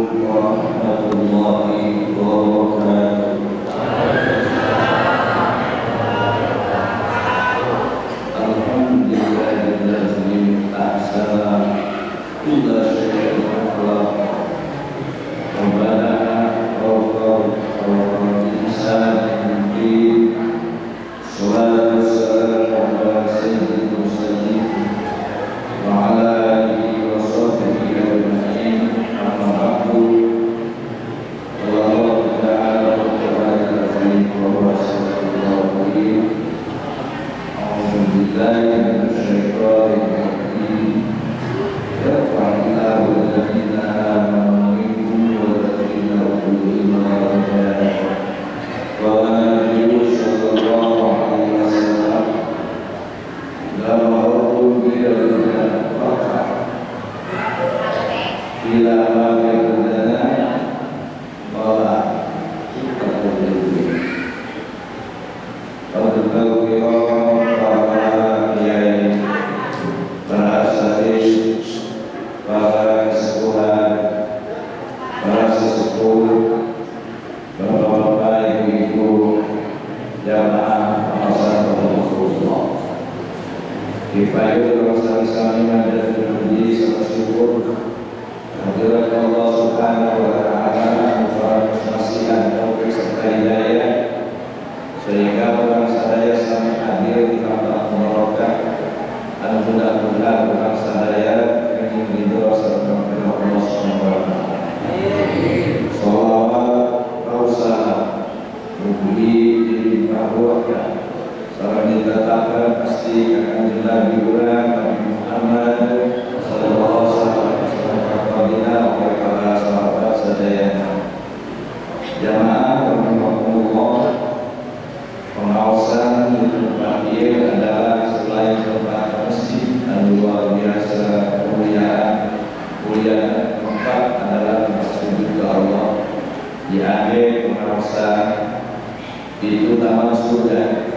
Warahmatullahi wabarakatuh. Alhamdulillahilladzi ahsana kulla syai'in khalaqa wa bada'a khalqal insani min tin. Salatu wassalamu ala sayyidil mursalin wa ala alihi wa sahbihi ajma'in. Amma ba'du. Allah Ta'ala Al-Qur'anil Azim wa huwa as-sami'ul A'udzu billahi minasy syaithanir rajim. Yarfa'illahu alladziina aamanu minkum walladzina utul ilma darajat. Qala Nabiyyu sallallahu alaihi wasallam, "La marartum bi jannah farta'u." Qila ma bil jannah, qala hilaqul ilmi. Fadl kiram, para kiai, para asatidz, para kesepuhan, para sesepuh, bapak-bapak, ibu-ibu, jamaah pengawasan Rasulullah. Dipayun sami-sami manjat puji serta syukur kehadirat Allah Subhanahu wa Ta'ala, masihan taufik serta hidayah sehingga urang sadaya sami hadir di tempat mubarakah anu mudah-mudahan urang sadaya ingin ridho serta Allah Subhanahu wa Ta'ala. Salawat salam mugi dilimpahkan sareng ditetapkan pasti ka Kanjeng Nabi urang Nabi Muhammad sallallahu alaihi wasallam oleh para sahabat sadayana. Jamaah rahimakumullah, pengaosan di tempat ieu adalah selain tempat masjid anu luar biasa kemuliaan, mulia tempat adalah tempat sujud ke Allah. Di akhir pengaosan itu taman surga.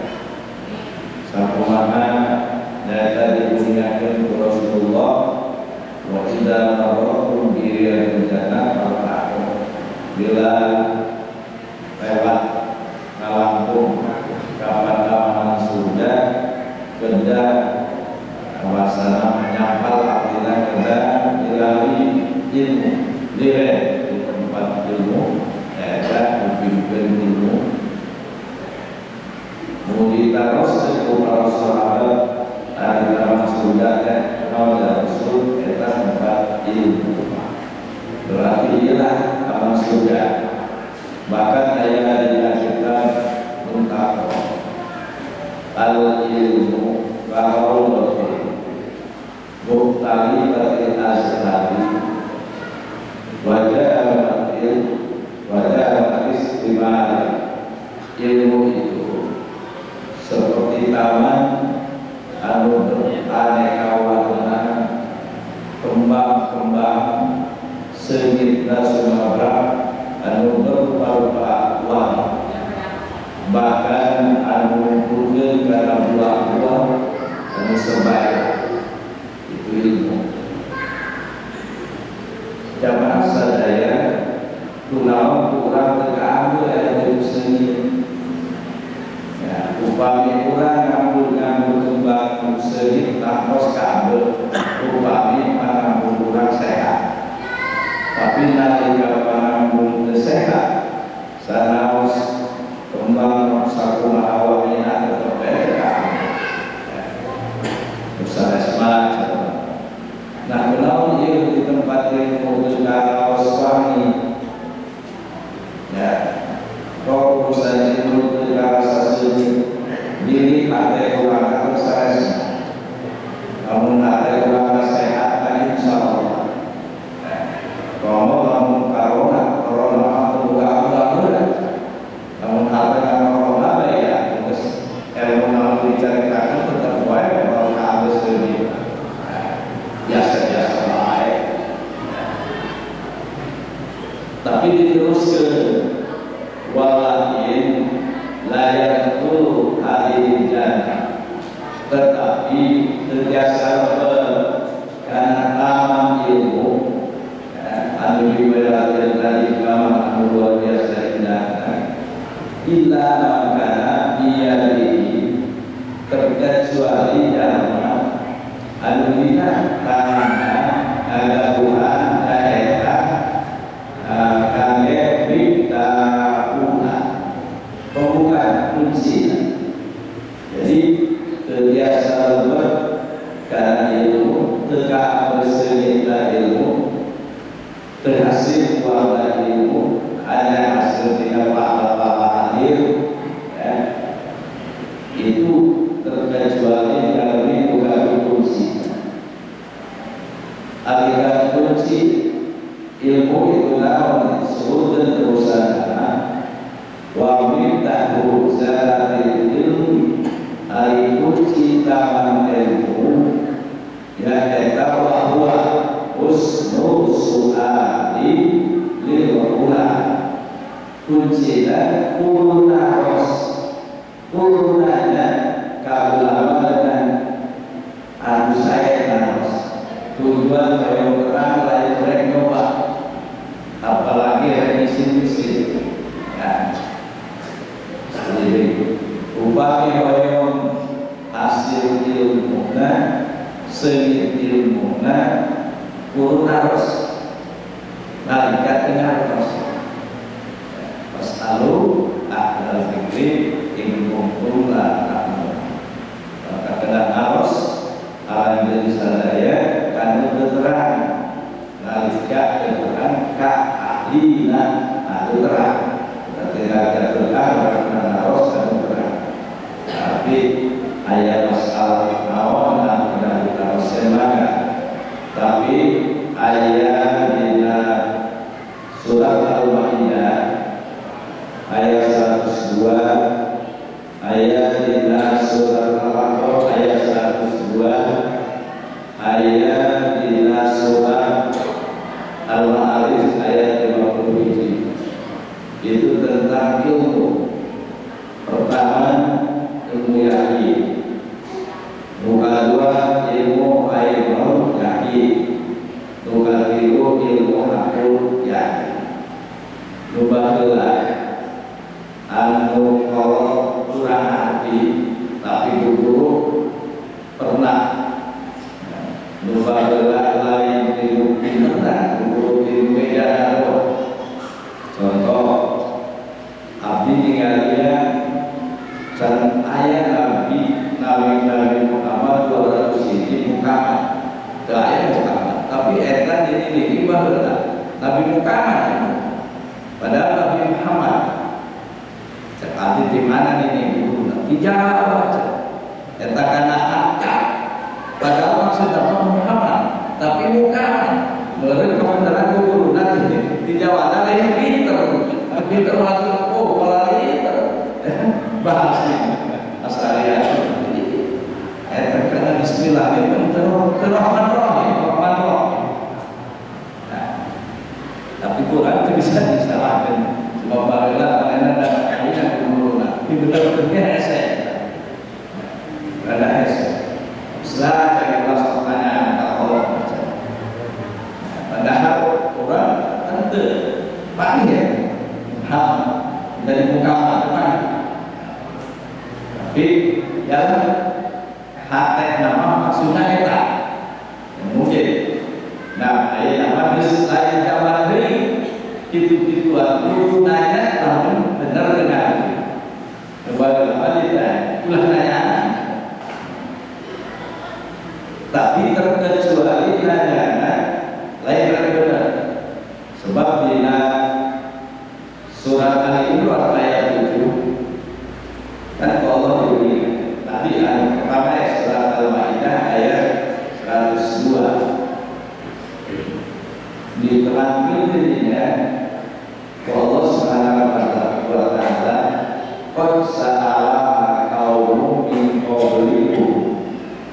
Sakumaha nyata dipunyahkeun ku Rasulullah, wa idza marartum bi riyadil jannah farta'u, bila lewat ngalangkung ka taman surga kedah wasana menyampal, artinya kedah dilalui ilmu, liren di tempat ilmu eta pimpin ilmu. Mu ditaros ku para sahabat, ari taman surga teh naon ya Rasul? Eta tempat ilmu. Berarti ialah taman surga. Bahkan aya di kitab Muntaqah, al ilmu karaudatin mukhtalifatil azhari wajah wajah istimali. Ilmu itu seperti taman anu beraneka warna, kembang-kembang seungitna sumabrak anu berupa-rupa wangi, bahkan anu ngumpulkeun kana buah-buah anu sebaik itu ilmu. Jamaah sadaya, kunaon kurang teu kaambil aya itu seungit ya? Upami urang ngambil-ngambil kembang seungit tangtos kaambil upami panambung urang sehat, tapi nalika panambung teu sehat, sanaos kembang sakumaha wangina tetep bae kaambil ya. Sanes mah. Nah, kunaon ieu di tempat ilmu teu karaos wangi ya? Kok urusan ilmu teu karasa seungit, bilih hate urang atau sanes? Lamun hate urang sehat kan insyaallah. Komo lamun corona, corona atau buka heula. Lamun hate corona bae ya, geus ilmu namun dicaritakeun tetep wae bakal kaabes seungit. Biasa-biasa bae. Tapi diteruskan, walakin la yadkhulu hadhil jannah, tetapi teu tiasa karena taman ilmu ya, anu dijabarkan tadi ulama anu luar biasa indah. Illa man kana biyadihi, terkecuali jalma anu dina tanganna ngagaduhan eta kangge miftahuna, pembuka kunci. Jadi teu biasa lebet kana ilmu, teu kaberseunyitna ilmu, teu hasil buahna ilmu, hanya hasil tina pahala hadir ya. Itu terkecuali jalmi buka kunci. Alika kunci ilmu itu naon disebutkan terusan wa miftahu zalatil ilmi, ari kunci taman ilmu ya eta wa huwa husnul su'ali lil ula. Kuncina kudu naros, kudu nanya ka ulama dengan anu saya naros. Tujuan hoyong terang, lain rek nyoba, apalagi rek isin-isin ya. Jadi upami hoyong hasil ilmuna, seungit ilmuna, kudu naros nalika teu ngartos. Fas'alu ahlal dzikri in kuntum la ta'lamun. Maka kena naros alam sadaya kanu terang, nalika terang ka ahlina anu terang. Berarti nalika terang karena naros kanu terang. Tapi aya masalah naon anu kena ditaroskeun maka. Tapi aya dina surat Al-Maidah ayat 102, ayat dina surat Al-Baqarah ayat 102, ayat dina surat Al-Ma'arij ayat 50 itu tentang ilmu. Pertama ilmu yakin, nu kadua ilmu ainul yakin, nu katilu ilmu hakul yakin. Nu baheula anu kolot kurang arti tapi guru pernah, nu baheula lain tilu pinteran, guru tilu meja. Contoh abdi ningalian can aya nabi nabi Nabi Muhammad 200 hiji Muhammad, teu aya Muhammad, tapi eta ini niki baheula Nabi Muhammad, padahal Nabi Muhammad. Cek abdi, di mana ini guru di Jawa eta kana angka, padahal maksudnya Muhammad tapi Muhammad. Meureun kebenaran guru nanti di Jawa lain pinter pinter masuk, oh pinter bahas asaria eta karena bismillah itu Rahman Rahim, Rahman Rahim. Nah, tapi Quran itu bisa disalahkan sebab baheula manehna dan aya guruna ini bener-bener hese, rada hese. Setelah cari pertanyaan ka Allah, padahal orang ente panggil hak dari muka depan, tapi jalan hati nama maksudnya eta yang mungkin. Nah, aya nama geus lain zaman deui, kitu-kituan kudu nanya lamun bener dengan coba lama ditanya ulah nanya. Tapi terkecuali nanya lain benar, sebab dina surat Ali Imran ayat 7 kan Allah diberi tadi ayat pertama ya, surat Al-Maidah ayat 102 diterangkan dirinya Allah Subhanahu wa taala, qad sa'ala qaumun min qablikum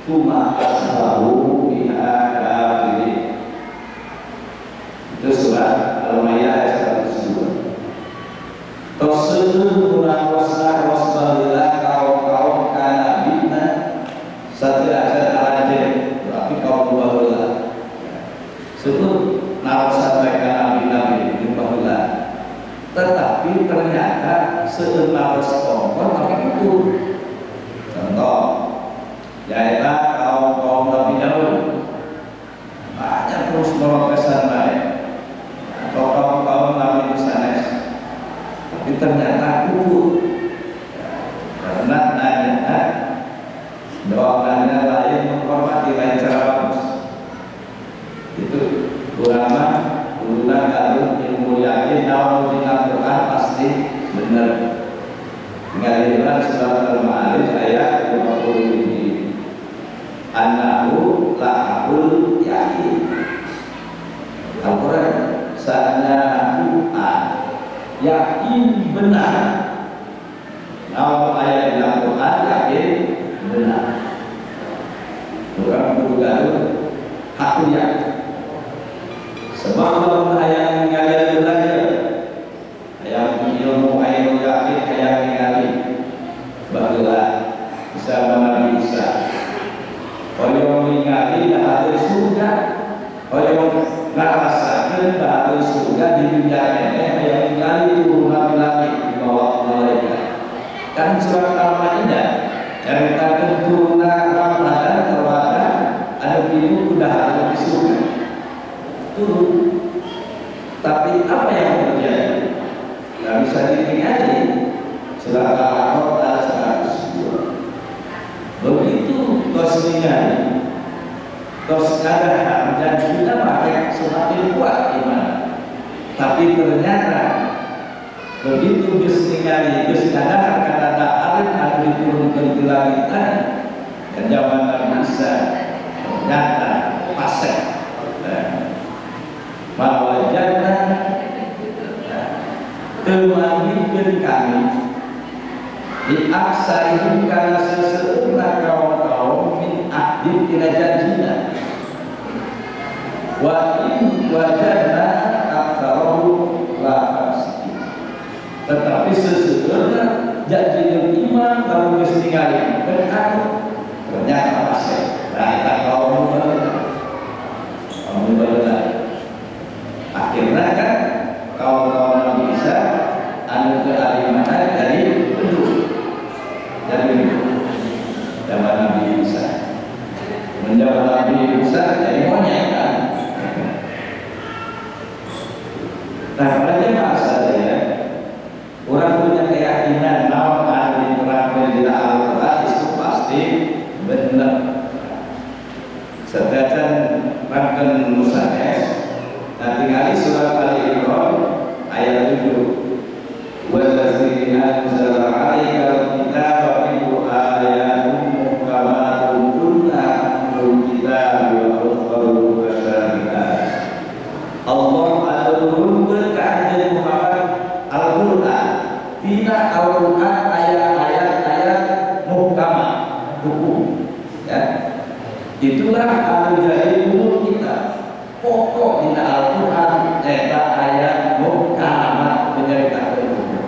tsumma asbahu biha kafirin. Tapi ternyata seueur kongkon tapi kufur. Contoh, yaitu kaum kaum Nabi Daud banyak terus merotesan baik, atau kaum kaum Nabi Musa, tapi ternyata kufur ya, karena nanya doa, nanya lain menghormati, lain cara bagus. Itu ulama kuduna gaduh ilmu yakin naon dina Quran pasti bener. Tinggal di surat Al-Ma'arij ayat 50 ini, annahu lahul yakin. Al-Quran saatnya yakin benar. Naon ayat di Al-Quran yakin benar. Urang kudu gaduh hakul yakin. Sebab lamun hayang ningali belajar, hayang ilmu hayang yakin, hayang ningali baheula bisa Nabi Isa, hoyong ningali dahar surga, hoyong ngarasakeun dahar surga di dunia ini, hayang ningali turun nabi-nabi di bawah malaikat. Kan surat Al-Maidah nyaritakeun turunna Ramadan keluarga anu ibu udah di surga turun. Tapi apa yang terjadi? Nggak bisa ditinggali. Surat Al-A'raf ayat 102. Begitu tos ningali, tos ada dan kita pakai, semakin kuat iman. Tapi ternyata begitu geus ningali, geus ngadahar kana dahareun anu diturunkeun di langit tadi dan zaman Nabi Isa, ternyata fasik. Nah, ma wajadna, teu manggihkeun kami, bi aksarihim kana seseueurna kaum-kaum, min ahdin tina janjina, wa in wajadna aktsarahum la fasikin. Tetapi seseueurna janji iman lamun geus ningali dan anu ternyata fasik. Nah, eta kaum kaum baheula. Akhirnya kan kaum kaum Nabi Isa anu kealimanan dari penduduk, dari zaman Nabi Isa, menjawab Nabi Isa jadi monyet kan. Nah, pada masa ya orang punya keyakinan naon anu diterangkan di Al-Quran itu pasti benar. Sedangkan rangken Musa S. Nah, tinggali surat Ali Imran ayat 7. Wallazi anzala 'alaika al-kitaba minhu ayatun muhkamatun hunna ummul kitab wa ukhra mutasyabihat. Allah anu nurunkeun ka anjeun Muhammad Al-Qur'an. Tina Al-Qur'an ayat-ayat ayat muhkamat, hukum. Ya. Itulah anu jadi umum kita. Pokok dina Al-Qur'an eta ayat muhkamat menyeritakan hukum.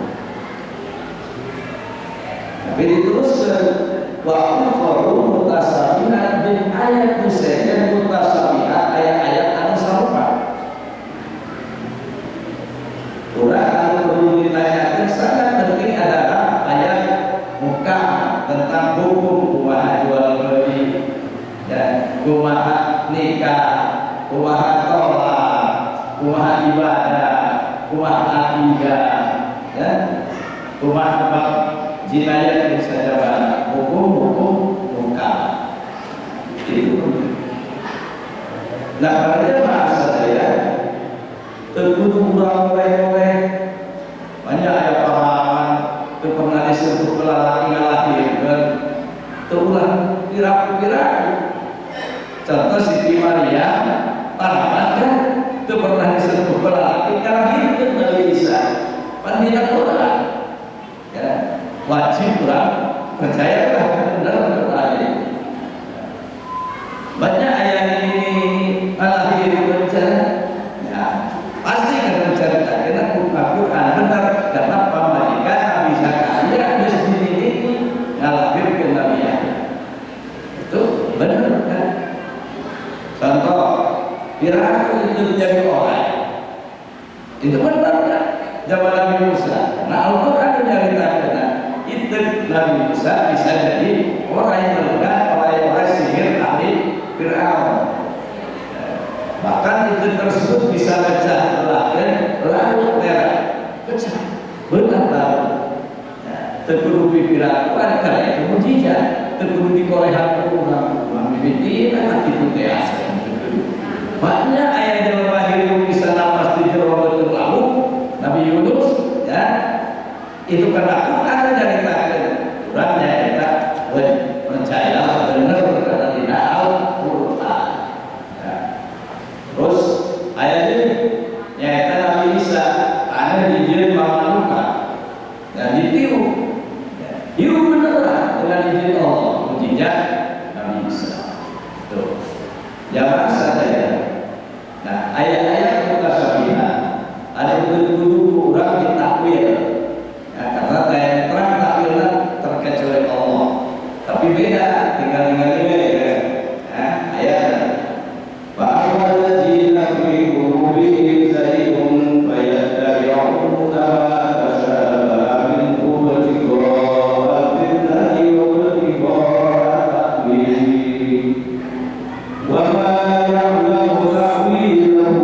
Tapi diteruskan wa ukhra mutasyabihat, bin ayat nu sejen mutasyabihat, ayat-ayat anu sarupa. Urang anu perlu ditanyakan sangat penting adalah ayat muhkamat tentang hukum, kumaha jual beli, ya, kumaha nikah, kumaha tolak, kumaha ibadah, kumaha akidah, ya, kumaha bab jinayat yang saja, hukum-hukum muhkamat itu penting. Nah, pada bahasa saya teu kudu urang oleh-oleh banyak aya parawan teu pernah disentuh ku lalaki ngalahirkeun, teu ulah piraku-piraku. Contoh Siti Maria, parawan kan teu pernah disentuh ku lalaki, ngalahirkeun Nabi Isa. Pan dina Quran ya, wajib urang percaya lah benar Quran ini. Banyak ayat ini ngalahirkeun ya pasti kan menceritakan Al-Quran benar, karena pamajikan Nabi Zakaria geus ini ngalahirkeun Nabi Yahya itu benar kan. Contoh piraku itu jadi orang itu benar kan. zaman Nabi Musa. Nah, Al-Quran nyaritakeun itu Nabi Musa bisa jadi orang yang meledak, orang sihir ahli Fir'aun. Bahkan itu tersebut bisa pecah belahan laut Merah, pecah belah laut. Ya, teu kudu pipirakuan karena itu mujizat, teu kudu dikorehan ku urang urang mimitina kitu teh asa teu kudu. Makanya aya jelema hirup bisa napas di jero beuteung laut, Nabi Yunus, ya. Itu karena Quran nyaritakeun. Urang nyaeta percaya bener karena dina Al-Qur'an. Ya. Terus ayat ini nyaeta Nabi Isa anu dijieun mamanuka dan ditiup. Ya. Hirup beneran dengan izin Allah, mujizat Nabi Isa. Tuh. Jangan saja ya. Nah, ayat-ayat mutasyabihat ada kudu urang ditakwil. Ya, karena ayat terang takwilnya terkecuali Allah. Tapi beda, tinggal tinggal ya. Ya, ayat فأما الذين في قلوبهم زيغ فيتبعون ما تشابه منه ابتغاء الفتنة وابتغاء تأويله وما يعلم تأويله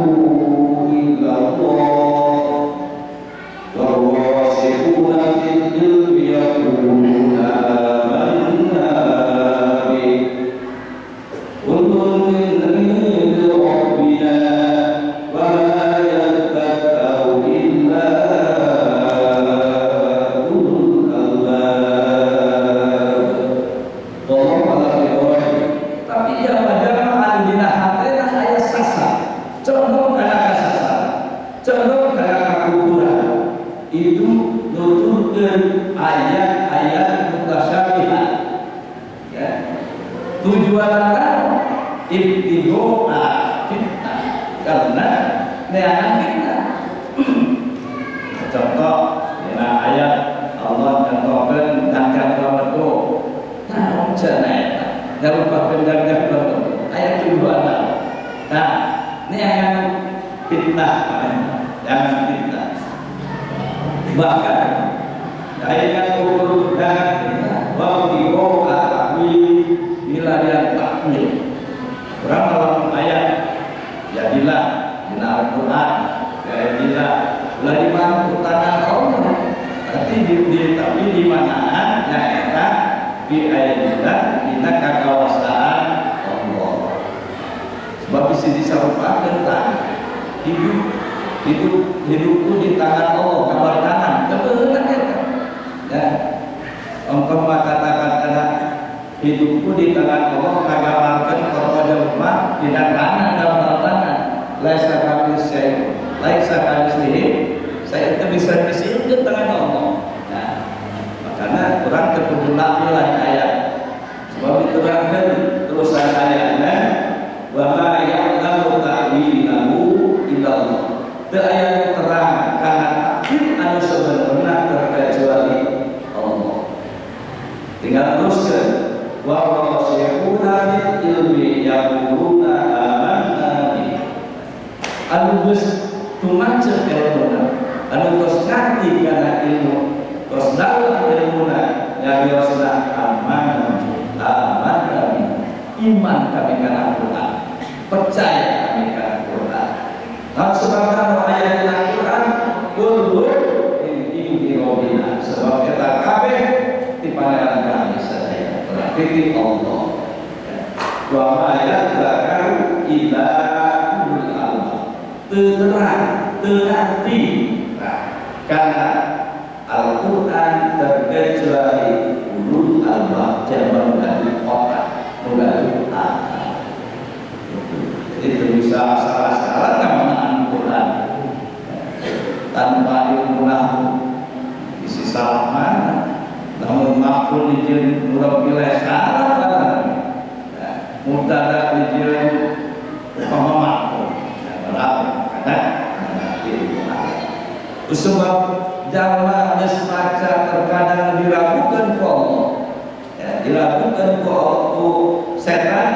إلا الله والراسخون في العلم يقولون آمنا به كل من عند ربنا وما يذكر إلا أولو الألباب. والله أعلم. Tapi jalma-jalma anu dina hatena aya sasar, condong kana kasasaran, condong kana kakufuran, itu nuturkeun ayat-ayat mutasyabihat. Ya. Tujuan ibtigho'a fitnah, karena neangan fitnah. Contoh dina ayat Allah contohkeun dangkang bentuk. Naon cenah eta? Nyarupakeun dangkang bentuk. Aya tujuan. Nah, neangan fitnah, jangan fitnah. Bahkan ayat ukur jangan fitnah. Wa ibtigho'a ta'wil, milarian takwil. Urang melakukan ayat jadilah dina Al-Qur'an, jadilah ulah dimangku tangan Allah. Berarti tapi di manaan nyaeta fi ayatillah, dina kakawasaan Allah. Sebab bisa disarupakeun tangan. Hidup hidup hidupku di tangan Allah, kabar tangan, kebetulan eta. Ya. Ongkoh mah katakan karena hidupku di tangan Allah kagambarkeun koto jelema dina tangan, gambar tangan. Laisa kamitslihi syai', laisa kamitslihi saya itu bisa disieunkeun tangan Allah. Nah, makanya urang teu kudu lah ayat. Sebab diterangkan terusan ayatnya wa ma ya'lamu ta'wilahu illallah. Teu aya terang kana takwil anu sebenarnya terkecuali Allah. Tinggal teruskan wa rasikhuna fil ilmi yaquluna amanna bi. Anu geus tumacet ilmuna, anu tos ngarti kana ilmu, tos dalam ilmuna, nyariosna amanna amanna bi. Iman kami kana Quran, percaya kami kana Quran. Nah, sebab ayat Al-Quran kullu min indi rabbina, sebab eta kabeh ti pangeran kami sadaya, berarti ti Allah. Wa ma yadzakkaru illa ulul albab. Teu terang, teu ngarti. Nah, karena Al-Quran terkecuali ulul albab, jalma nu gaduh otak, nu gaduh akal. Jadi itu bisa salah-salah ngamanaan Quran tanpa ilmu nahwu isi salah mana, namun maf'ul dijieun mudhof ilaih salah mana, ya, mubtada dijieun upama maf'ul, ya, berarti karena nanti ilmu nahwu. Sebab jalma geus maca terkadang diragukan ku Allah, ya, diragukan ku ku setan,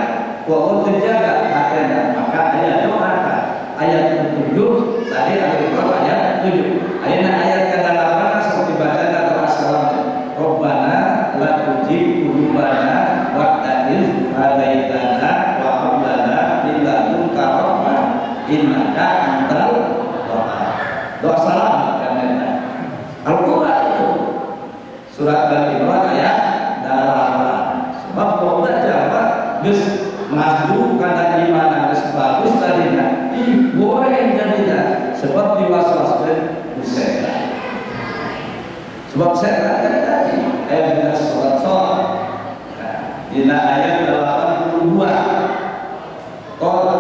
ku Allah terjaga hatena. Maka ayat doa ayat 7 tadi ada di ayat 7. Ayeuna ayat ka-8 sok dibaca doa salam. Rabbana la tuzigh qulubana ba'da idh hadaitana wa hab lana min ladunka rahmah innaka antal wahhab. Doa salam kan eta. Al-Qur'an itu surat Al-Imran ayat 8. Sebab kalau jawab geus ngadu kana iman geus bagus tadina, ih goreng jadina sebab diwaswaskeun ku setan. Sebab setan kan tadi ayat dina surat Shad. Nah, dina ayat 82. Qala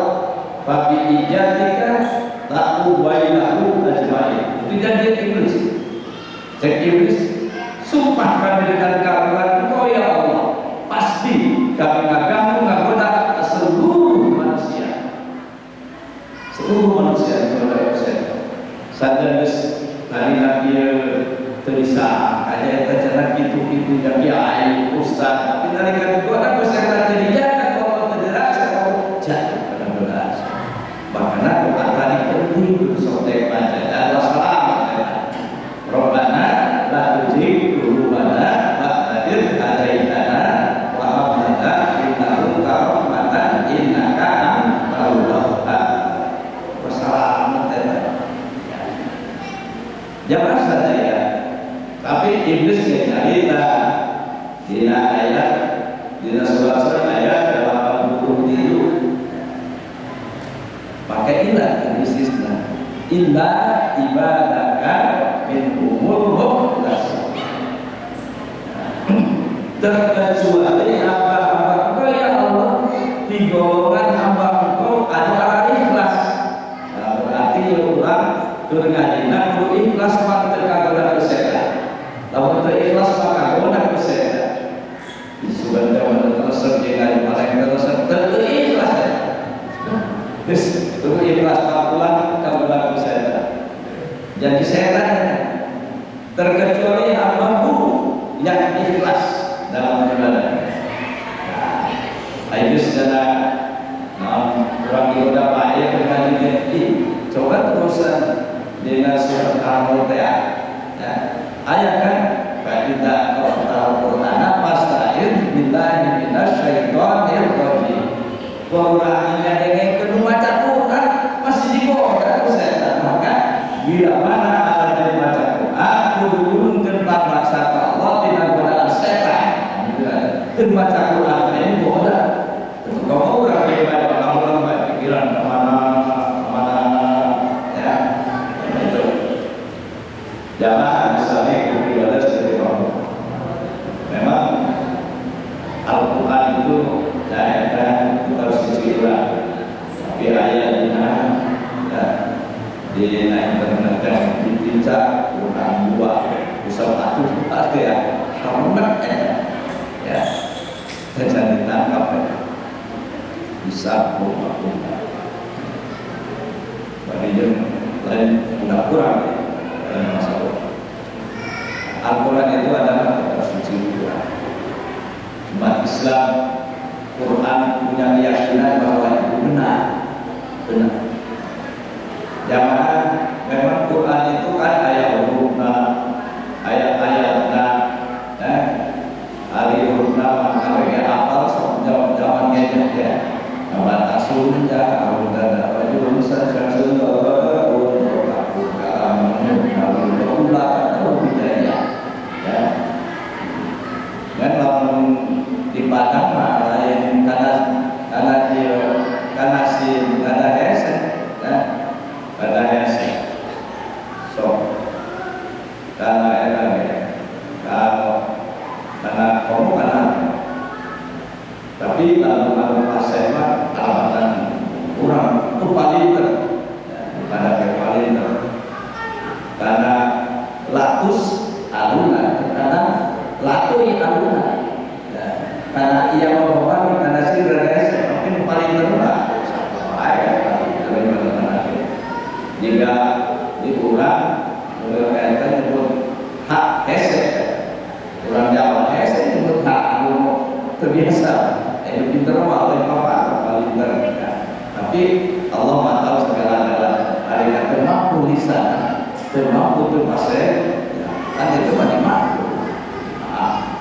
fa bi izzatika la ughwiyannahum ajmain. Itu janji iblis. Cek iblis, sumpah kami dengan kehadirat Engkau ya Allah, pasti kami ngaganggu ngagoda seluruh manusia. Seluruh manusia digoda ku setan. Sadar geus tadi nabi teu bisa kaya eta cenah kitu-kitu nya kiai ustaz, tapi nalika digoda ku setan jadi jangan kalau teu dirasa kau jatuh pada godaan. Makanya doa tadi penting kudu sok teh baca dan selamat ya. Rabbana la tuzigh qulubana ba'da idh hadaitana wa hab lana min ladunka rahmatan innaka antal wahhab. Wassalamu ya. Jangan saja ya. Tapi iblis ge nyarita dina ayat dina surat ayat 83 pakai illa iblisna illa ibadaka minhumul mukhlasin. Terkecuali hamba-hamba Engkau ya Allah di golongan hamba Engkau anu arah ikhlas. Nah, berarti ya urang keur ngajina kudu ikhlas mah teu kagoda ku setan. Lamun teu ikhlas mah kagoda ku setan. Disugan teh mun teu resep jeung ngaji paling teu resep teu ikhlas eta. Geus teu ikhlas mah ulah kagoda ku setan. Jadi setan eta. Terkecuali hambamu yang ikhlas dalam ibadah. Nah, itu secara nah, kurang digoda bae keur ngaji teh. Ih, coba terusan dina surat Al-Mulk teh ya. Ayat kan fa idza qara'tal Qur'ana fasta'idz billahi minasyaitonir rajim. Orang yang dengekeun maca Quran masih digoda ku setan. Maka bila mana ada yang baca Quran kudu nyuhunkeun pambaksa ka Allah tina godaan setan. Teu maca Quran teh goda. Kalau orang ibadah kalau orang pikiran kemana kemana ya itu. Jangan misalnya ibadah seperti kamu. Memang Al-Quran itu daerah kita harus kurang. Tapi ayat dina ya, di internet yang ditinca kurang dua bisa satu pasti ya hormat ya ya dan ditangkap ya bisa kurang bagi yang lain udah kurang ya lain masalah. Al-Quran itu adalah kitab suci Quran. Umat Islam Quran punya keyakinan bahwa itu benar benar. Jangan memang Quran itu kan ayat hurufna, ayat-ayatna, eh, ari hurufna maka mereka apal sok zaman ngejek ya. Zaman Sunda, udah rajulun syamsun ya. Ya. Dan lamun di Padang mah lain karena karena ieu karena sin karena hese ya. Karena hese. So karena eta ge kalau karena kamu karena tapi lamun anu paseh mah alamatan kurang itu paling ter ya, pada paling ter karena latus aluna karena latui aluna ya, karena ia membawa karena si rada tapi paling termurah jika diurang eta nyebut hak hese urang Jawa hese nyebut hak anu terbiasa itu pinter mah oleh papa paling ter ya. Tapi Allah maha tahu segala-gala hari kata mampu lisan. Teu mampu, teu paseh ya, kan itu mah dimaklum. Maaf.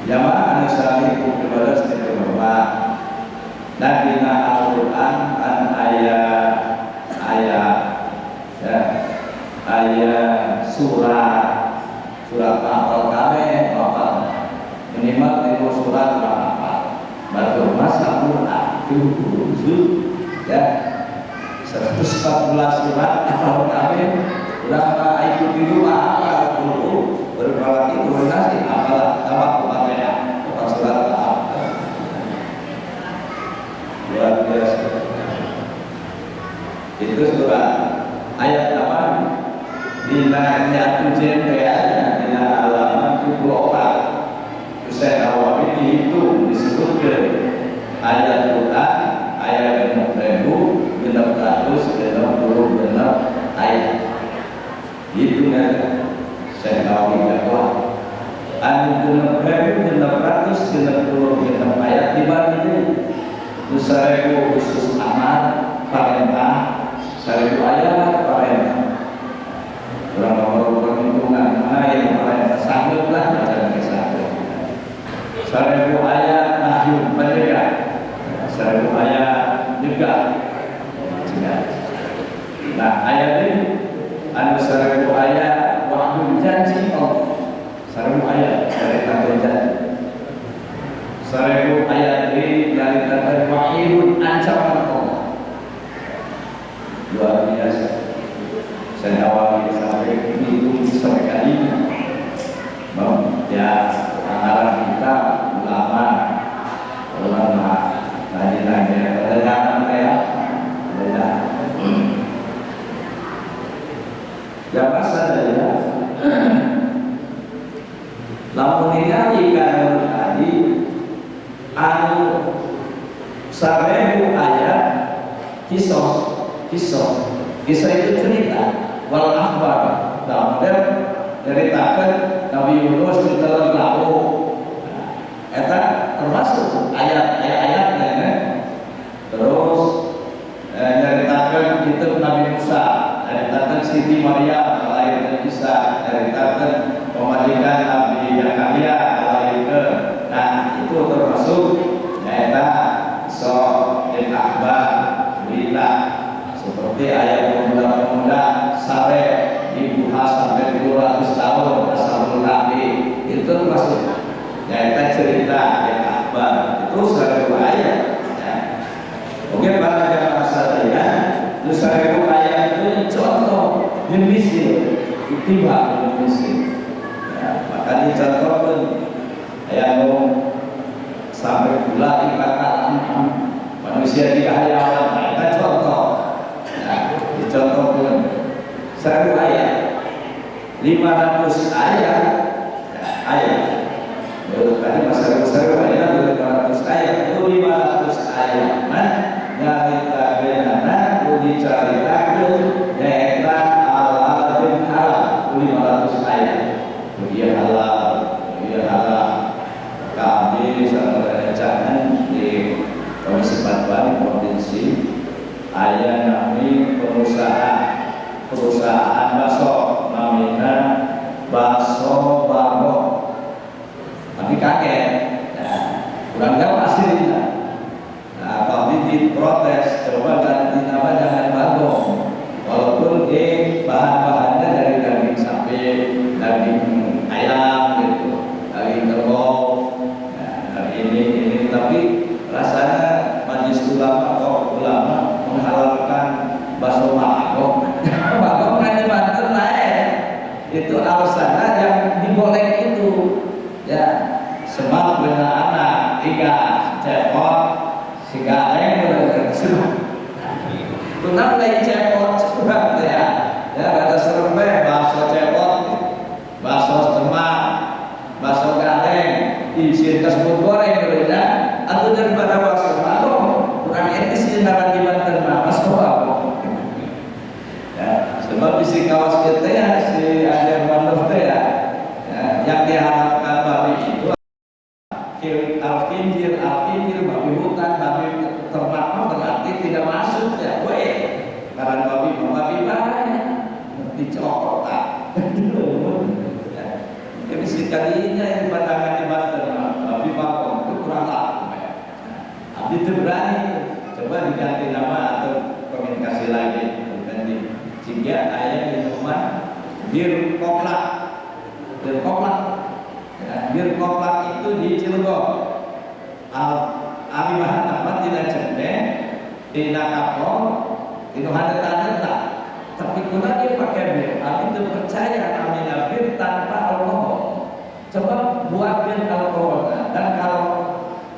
Jamaah anu sami ku pribados dihormat. Dan dina Al-Qur'an kan aya ayat ya, ayat surat surat apal kabeh, apal minimal lima surat urang apal. Batur masa Quran 70 ya, 114 surat apal kabeh. Urang mah ikut di rumah apal guru berpalaki turun nasi apal tambah Fatihah empat surat apal. Luar biasa itu. Surat ayat apa dina nyatu ya, dina halaman 74 Syekh Nawawi dihitung, disebutkan ayat Quran ayat 6666 ayat. Hitung ya, Syekh Nawawi dakwah anu 6666 ayat dibagi deui 1000 khusus amal parentah, 1000 ayat parentah. Kurang nomor perhitungan mana yang parentah, sanggup lah macam sanggup. 1000 ayat nahyu penyegah, 1000 ayat juga. Nah, ayat ini anu 1000 ayat wahyu janji Allah, 1000 ayat dari tanggal janji, 1000 ayat ini dari tanggal wahyu ancaman Allah. Luar biasa. Saya awali sampai ini itu sampai kali ini ya, anggaran kita ulama ulama ngaji nanya ada jangan kayak ada ya masa ya. Lamun ningali kana tadi anu 1000 ayat kisah kisah kisah itu cerita wal akhbar. Nah, model ceritakan Nabi Yunus ditelan laut. Nah, eta termasuk ayat ayat-ayatnya ya. Terus nyeritakan itu Nabi Musa, nyeritakan Siti Maryam lahir Isa, nyeritakan pemajikan Nabi Zakaria lahir. Nah, itu termasuk nyata so akhbar, berita, seperti ayat pemuda-pemuda sare di Buha sampai 200 tahun asal Nabi, itu termasuk nyata cerita yang akhbar itu 1000 ayat ya. Oke, para jamaah sekalian, itu 1000 ayat itu contoh jenis tiba jenis ya, maka dicontohkan ayat sampai gula ikatan manusia di hayawan. Nah, itu contoh ya, dicontohkan 1000 ayat, 500 ayat ya, ayat baru tadi masa 1000 ayat, 500 ayat itu 500 ayat. Nah, nyaritakeunana dicaritakeun nyaeta halal jeung haram 500 ayat. Ieu halal, ieu halal. Kami sama rencangan di Komisi Fatwa di provinsi aya nami pengusaha perusahaan bakso, namanya bakso Bagong. Tapi kaget ya, kurang tahu aslinya. Nah, kami diprotes, coba ganti nama jangan Bagong, walaupun di bahan-bahannya dari daging sapi, daging ayam gitu, daging kerbau ya, dari ini, tapi rasanya majelis ulama kok ulama menghalalkan bakso Bagong. Bagong kan di Banten lain. Itu alasannya yang diboleh itu ya, sebab punya anak tiga, cepot si gareng. Kenapa lain cepot curang ya ya, kata serem bakso cepot, bakso semak, bakso gareng, isi tersebut goreng gitu ya, atau daripada bakso Bagong kurang etis di di Banten mah bakso Bagong ya, sebab isi kawas kita ya, si ada Bandung ya, ya, yang diharapkan babi itu al-khinzir, al-khinzir, babi hutan, babi ternak mah berarti tidak masuk ya, weh. Karena babi babi baik. Dicotak. Ya. Jadi sekalinya yang pandangan di Banten, tapi bagong itu kurang laku. Ya. Abdi itu berani, coba diganti nama atau komunikasi lagi, ganti. Jika aya minuman bir koplak, bir koplak, ya, bir koplak itu di Cilegon. Ari bahan apa tidak cendek, tidak kapol, tidak ada tanda. Tapi kuna dia pakai bir, abdi itu percaya namanya bir tanpa alkohol. Coba buat bir alkohol. Dan kalau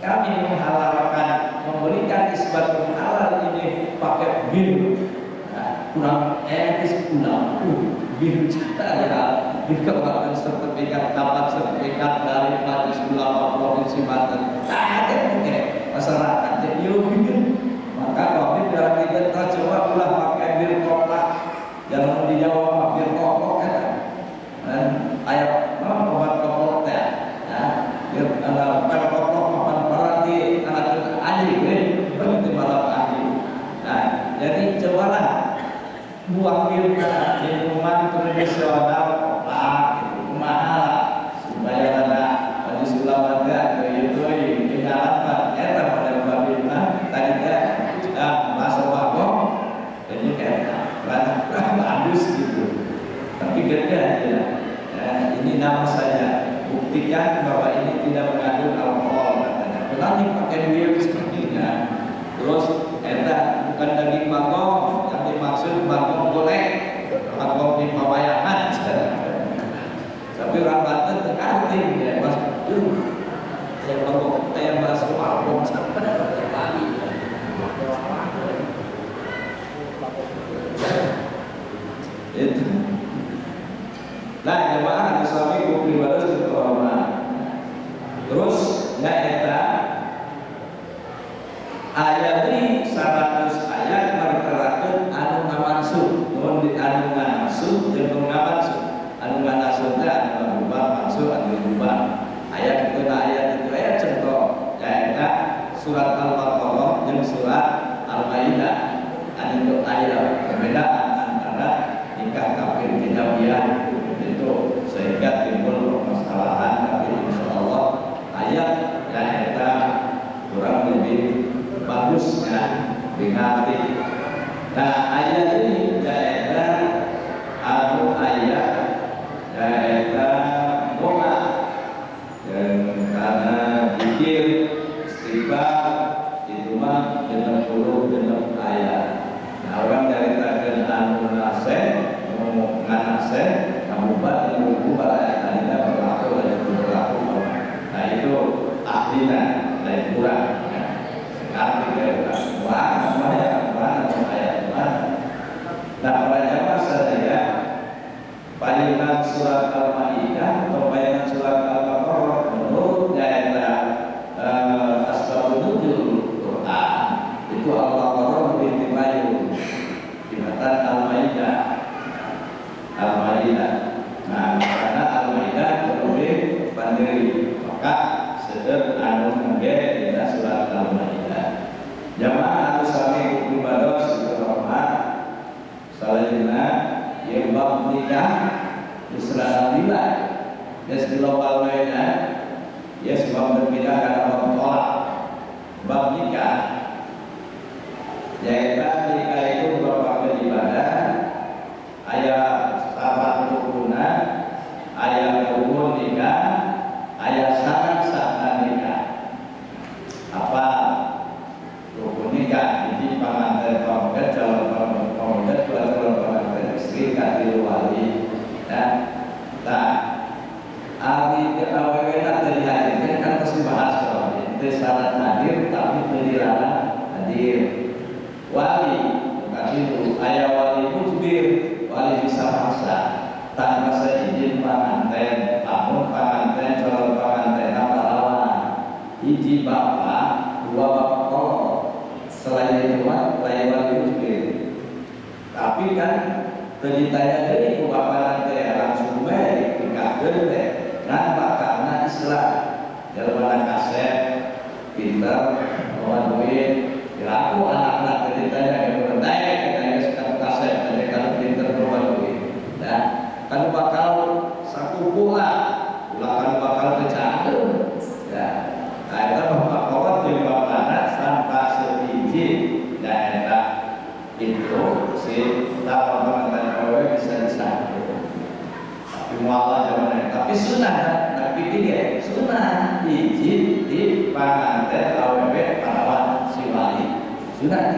kami menghalalkan, memberikan isbat halal ini pakai bir, nah, kurang etis kurang. Bir ya, dikeluarkan sertifikat, dapat sertifikat dari Majelis Ulama Provinsi Banten. Tak ada mungkin masyarakat jadi bir. Maka kami dalam kita coba ulah pakai bir koplak. Jangan dijawab bir koplok kan. Dan ayat apa obat koplok teh. Ya, bir bukan koplok mapan berarti anak anjing, berarti malam anjing. Nah, jadi cobalah buang bir minuman tradisional koplak gitu, mahal supaya ada majelis ulama teh atau itu pengalaman eta model babi mah tadi teh masuk bagong jadi kayak kurang bagus gitu, tapi gede ya. Ya, ini nama saja buktikan bahwa ini tidak mengandung alkohol katanya. Berani pakai bir sepertinya. Terus eta bukan daging bagong yang dimaksud, bagong golek, bagong di pawayangan. Tapi orang Banten ngerti ya, mas yang bagong kayak bakso bagong sampai lagi itu. Nah, jemaah Islami pribadi itu. Terus ya eta ayat ini 100 ayat mertelakeun anu ngamansuh, mun di anu ngamansuh jeung ngamansuh. Anu ngamansuh teh anu ngarubah, mansuh anu dirubah. Ayat itu, nah, ayat itu ayat contoh ya eta surat Al-Baqarah jeung surat Al-Maidah. Anu itu ayat perbedaan antara nikah kafir kitabiah itu sehingga timbul permasalahan, tapi insya Allah ayat yang eta kurang lebih bagusnya dimengerti. Nah, ayat ini nyaeta anu ayat nyaeta doa dan karena zikir istighfar itu mah 66 ayat. Nah, urang nyaritakeun anu naseh, nu nganaseh, kamubat ini bubar ayat tadi berlaku, ayat itu berlaku. Nah, itu ahlina lain kurang. Ya. Ngerti ya, wah, namanya mana ayat mana. Nah, pada jamaah sadaya, payunan surat Al-Maidah atau payunan surat Al-Baqarah menurut daerah asbabun nuzul Quran itu Al-Baqarah lebih dipayu dibanding Al-Maidah. Al-Maidah. Nah, karena Al-Maidah lebih mandiri, maka seder anu nge dina surat Al-Maidah. Jamaah anu sami pribados rahmat, salajengna ieu bab nikah geus lila geus global we nya. Ya, sebab berbeda karena bab tolak. Bab nikah yaitu nikah itu merupakan ibadah, aya syarat rukuna, aya rukun nikah, aya syarat sah nikah. Apa rukun nikah? Hiji, panganten pamegat, calon pamegat, dua, calon pengantin istri, katilu, wali. Ya, nah, ari awewena teu dihadirkeun kan terus dibahas kalau itu syarat hadir tapi teu dilarang hadir. Wali katilu, aya wali mujbir, wali bisa maksa tanpa seizin panganten, lamun panganten, calon panganten apa lawan hiji bapak, dua bapak kolot, selain itu mah lain wali mujbir. Tapi kan teu ditanya deui ku bapak nanti langsung we dinikahkeun teh. Nah, karena Islam jalma kasep, pinter, bawa duit, dilaku anak-anak teu ditanya ke daek kita geus kasep teh kalau pinter bawa duit. Moal zaman, tapi sunnah, tapi dia sunnah izin di panganten awewe parawan si wali sunnah.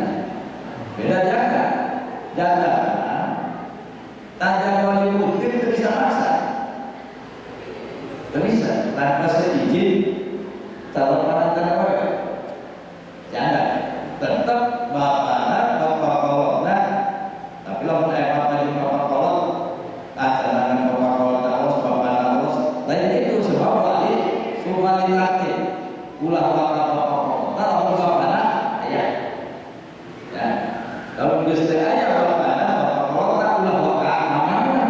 Beda janda, janda tanya wali mukrim itu bisa maksa, tidak bisa tanpa seizin calon pengantin awewe. Janda tetap bapakna, bapak kolotna, tapi lamun aya bapak jeung bapak kolot, acarana bapak kolot terus, bapak terus lain itu, sebab wali sumali laki ulah waka bapak kolotna. Lamun bapakna aya ya, lamun geus teu aya bapakna, bapak kolotna ulah waka mamana,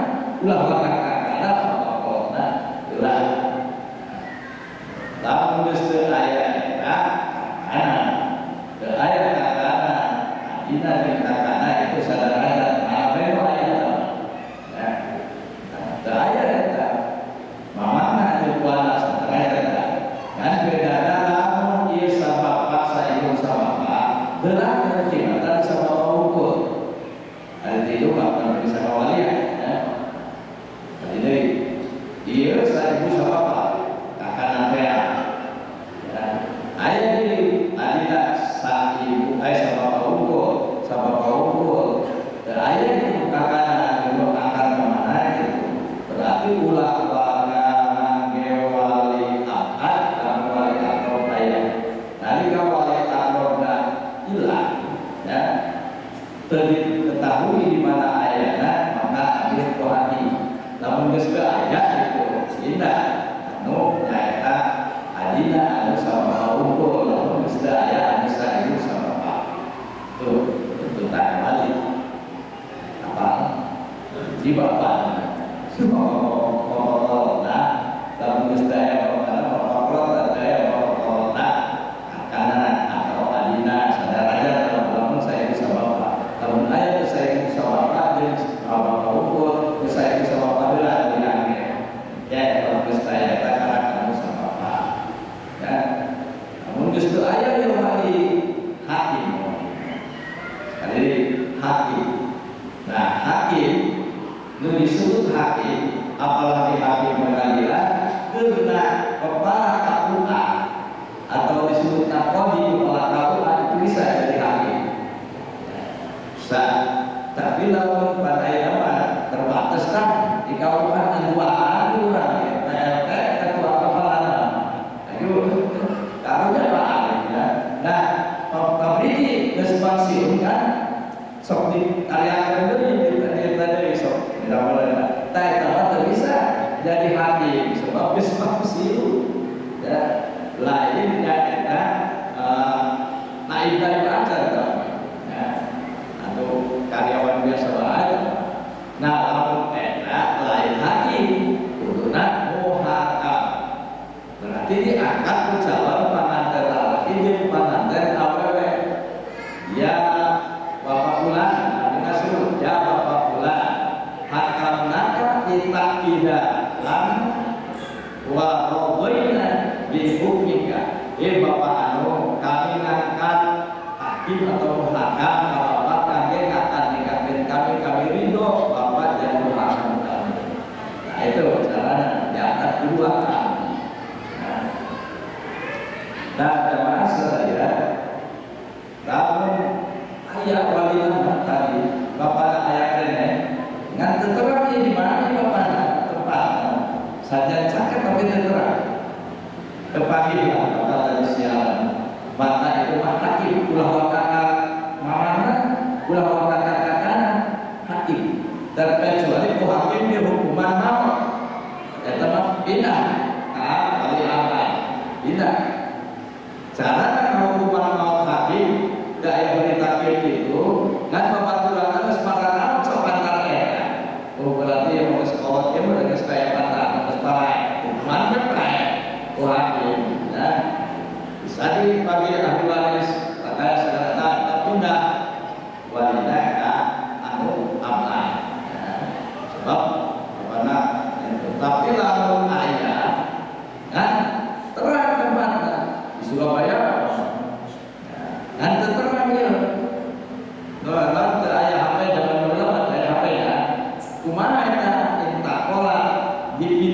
ulah waka kakakna, bapak kolotna ulah. Lamun geus teu aya eta kakana, teu aya kakana, adina jeung kakana itu saudara, mana bae nu aya eta ya. Teu aya eta mamana jeung kuana saudara eta kan. Bedana lamun ieu sabapak saibu sabapak berat tibatan sama ukur ada itu bahkan bisa kawalian ya. Jadi ieu saibu sabapak kakana teh ya, aya deui adina saibu aya sabapak ukur, sabapak ukur dan aya itu kakana itu angkat kemana gitu, berarti ulah waka ngangge wali akad. Lamun wali akrab aya, nalika wali akrabna hilang ya, teu diketahui di mana ayana, maka ambil ku hakim. Lamun geus teu aya itu pindah anu nyaeta adina anu sama ukur, lamun geus teu aya anu saibu sama bapak. Tuh tuntutan wali apa si bapak nah, lamun geus teu aya bapakna, bapak kolot teu aya bapak kolotna, kakana atau adina saudara. Lamun saya bisa bapak, lamun aya teu saya bisa bapak jeung bapak ukur teu saya bisa bapak heula diangge ya. Kalau geus teu aya eta karena kamu sama bapak ya. Lamun geus teu aya ieu wali, hakim sekali hakim. Nah, hakim nu disebut hakim, apalagi hakim pengadilan karena kepala KUA atau disebut qadi kepala KUA itu bisa jadi hakim. Bisa. Tapi lamun pada nama terbatas kan di KUA duaan urang ya, PLT ketua kepala nama. Ayo, karunya Pak Ali ya. Nah, pamriki geus pensiun kan sok dikaryakeun deui di tadi sok tidak boleh. Tah, eta mah teu bisa jadi hakim sebab geus pensiun ya. Lain ya eta naib naib aja tah ya, atau karyawan biasa wae. Nah, lamun eta lain hakim, kuduna muhakam, berarti diangkat ku calon panganten lalaki jeung panganten awewe. Ya Bapak fulan, kami suruh ya Bapak fulan, hakamnaka litakida lam wa radina bi hukmika. Eh Bapak anu, kami ngangkat hakim atau muhakam ka Bapak kangge ngakad nikahkeun kami, kami ridho Bapak jadi muhakam kami. Nah, itu caranya diangkat dua kan. Nah, jamaah sadaya, lamun aya wali nama tadi bapakna aya keneh ngan teu terang ieu di mana bapakna tempatna saja, caket tapi teu terang, kepanggil lah bapak tadi siaran, maka itu mah hakim ulah waka mamana, ulah waka kakakana hakim, terkecuali ku hakim di hukuman maut eta mah pindah ka wali akad pindah. Carana hukuman maut hakim da berita itu kan babaturan geus parana sok pantar eta. Oh, berarti yang mau sekolah dia mah geus kaya pantar, geus parae hukuman kan parae ku hakim ya. Bisa dibagi ahli waris maka segala tak pindah walina ka anu amlai ya. Sebab karena itu, tapi lamun aya kan terang tempatnya di Surabaya ya, kan terang ya. Nah, teu aya HP zaman baheula mah, aya HP ya. Kumaha eta intaqala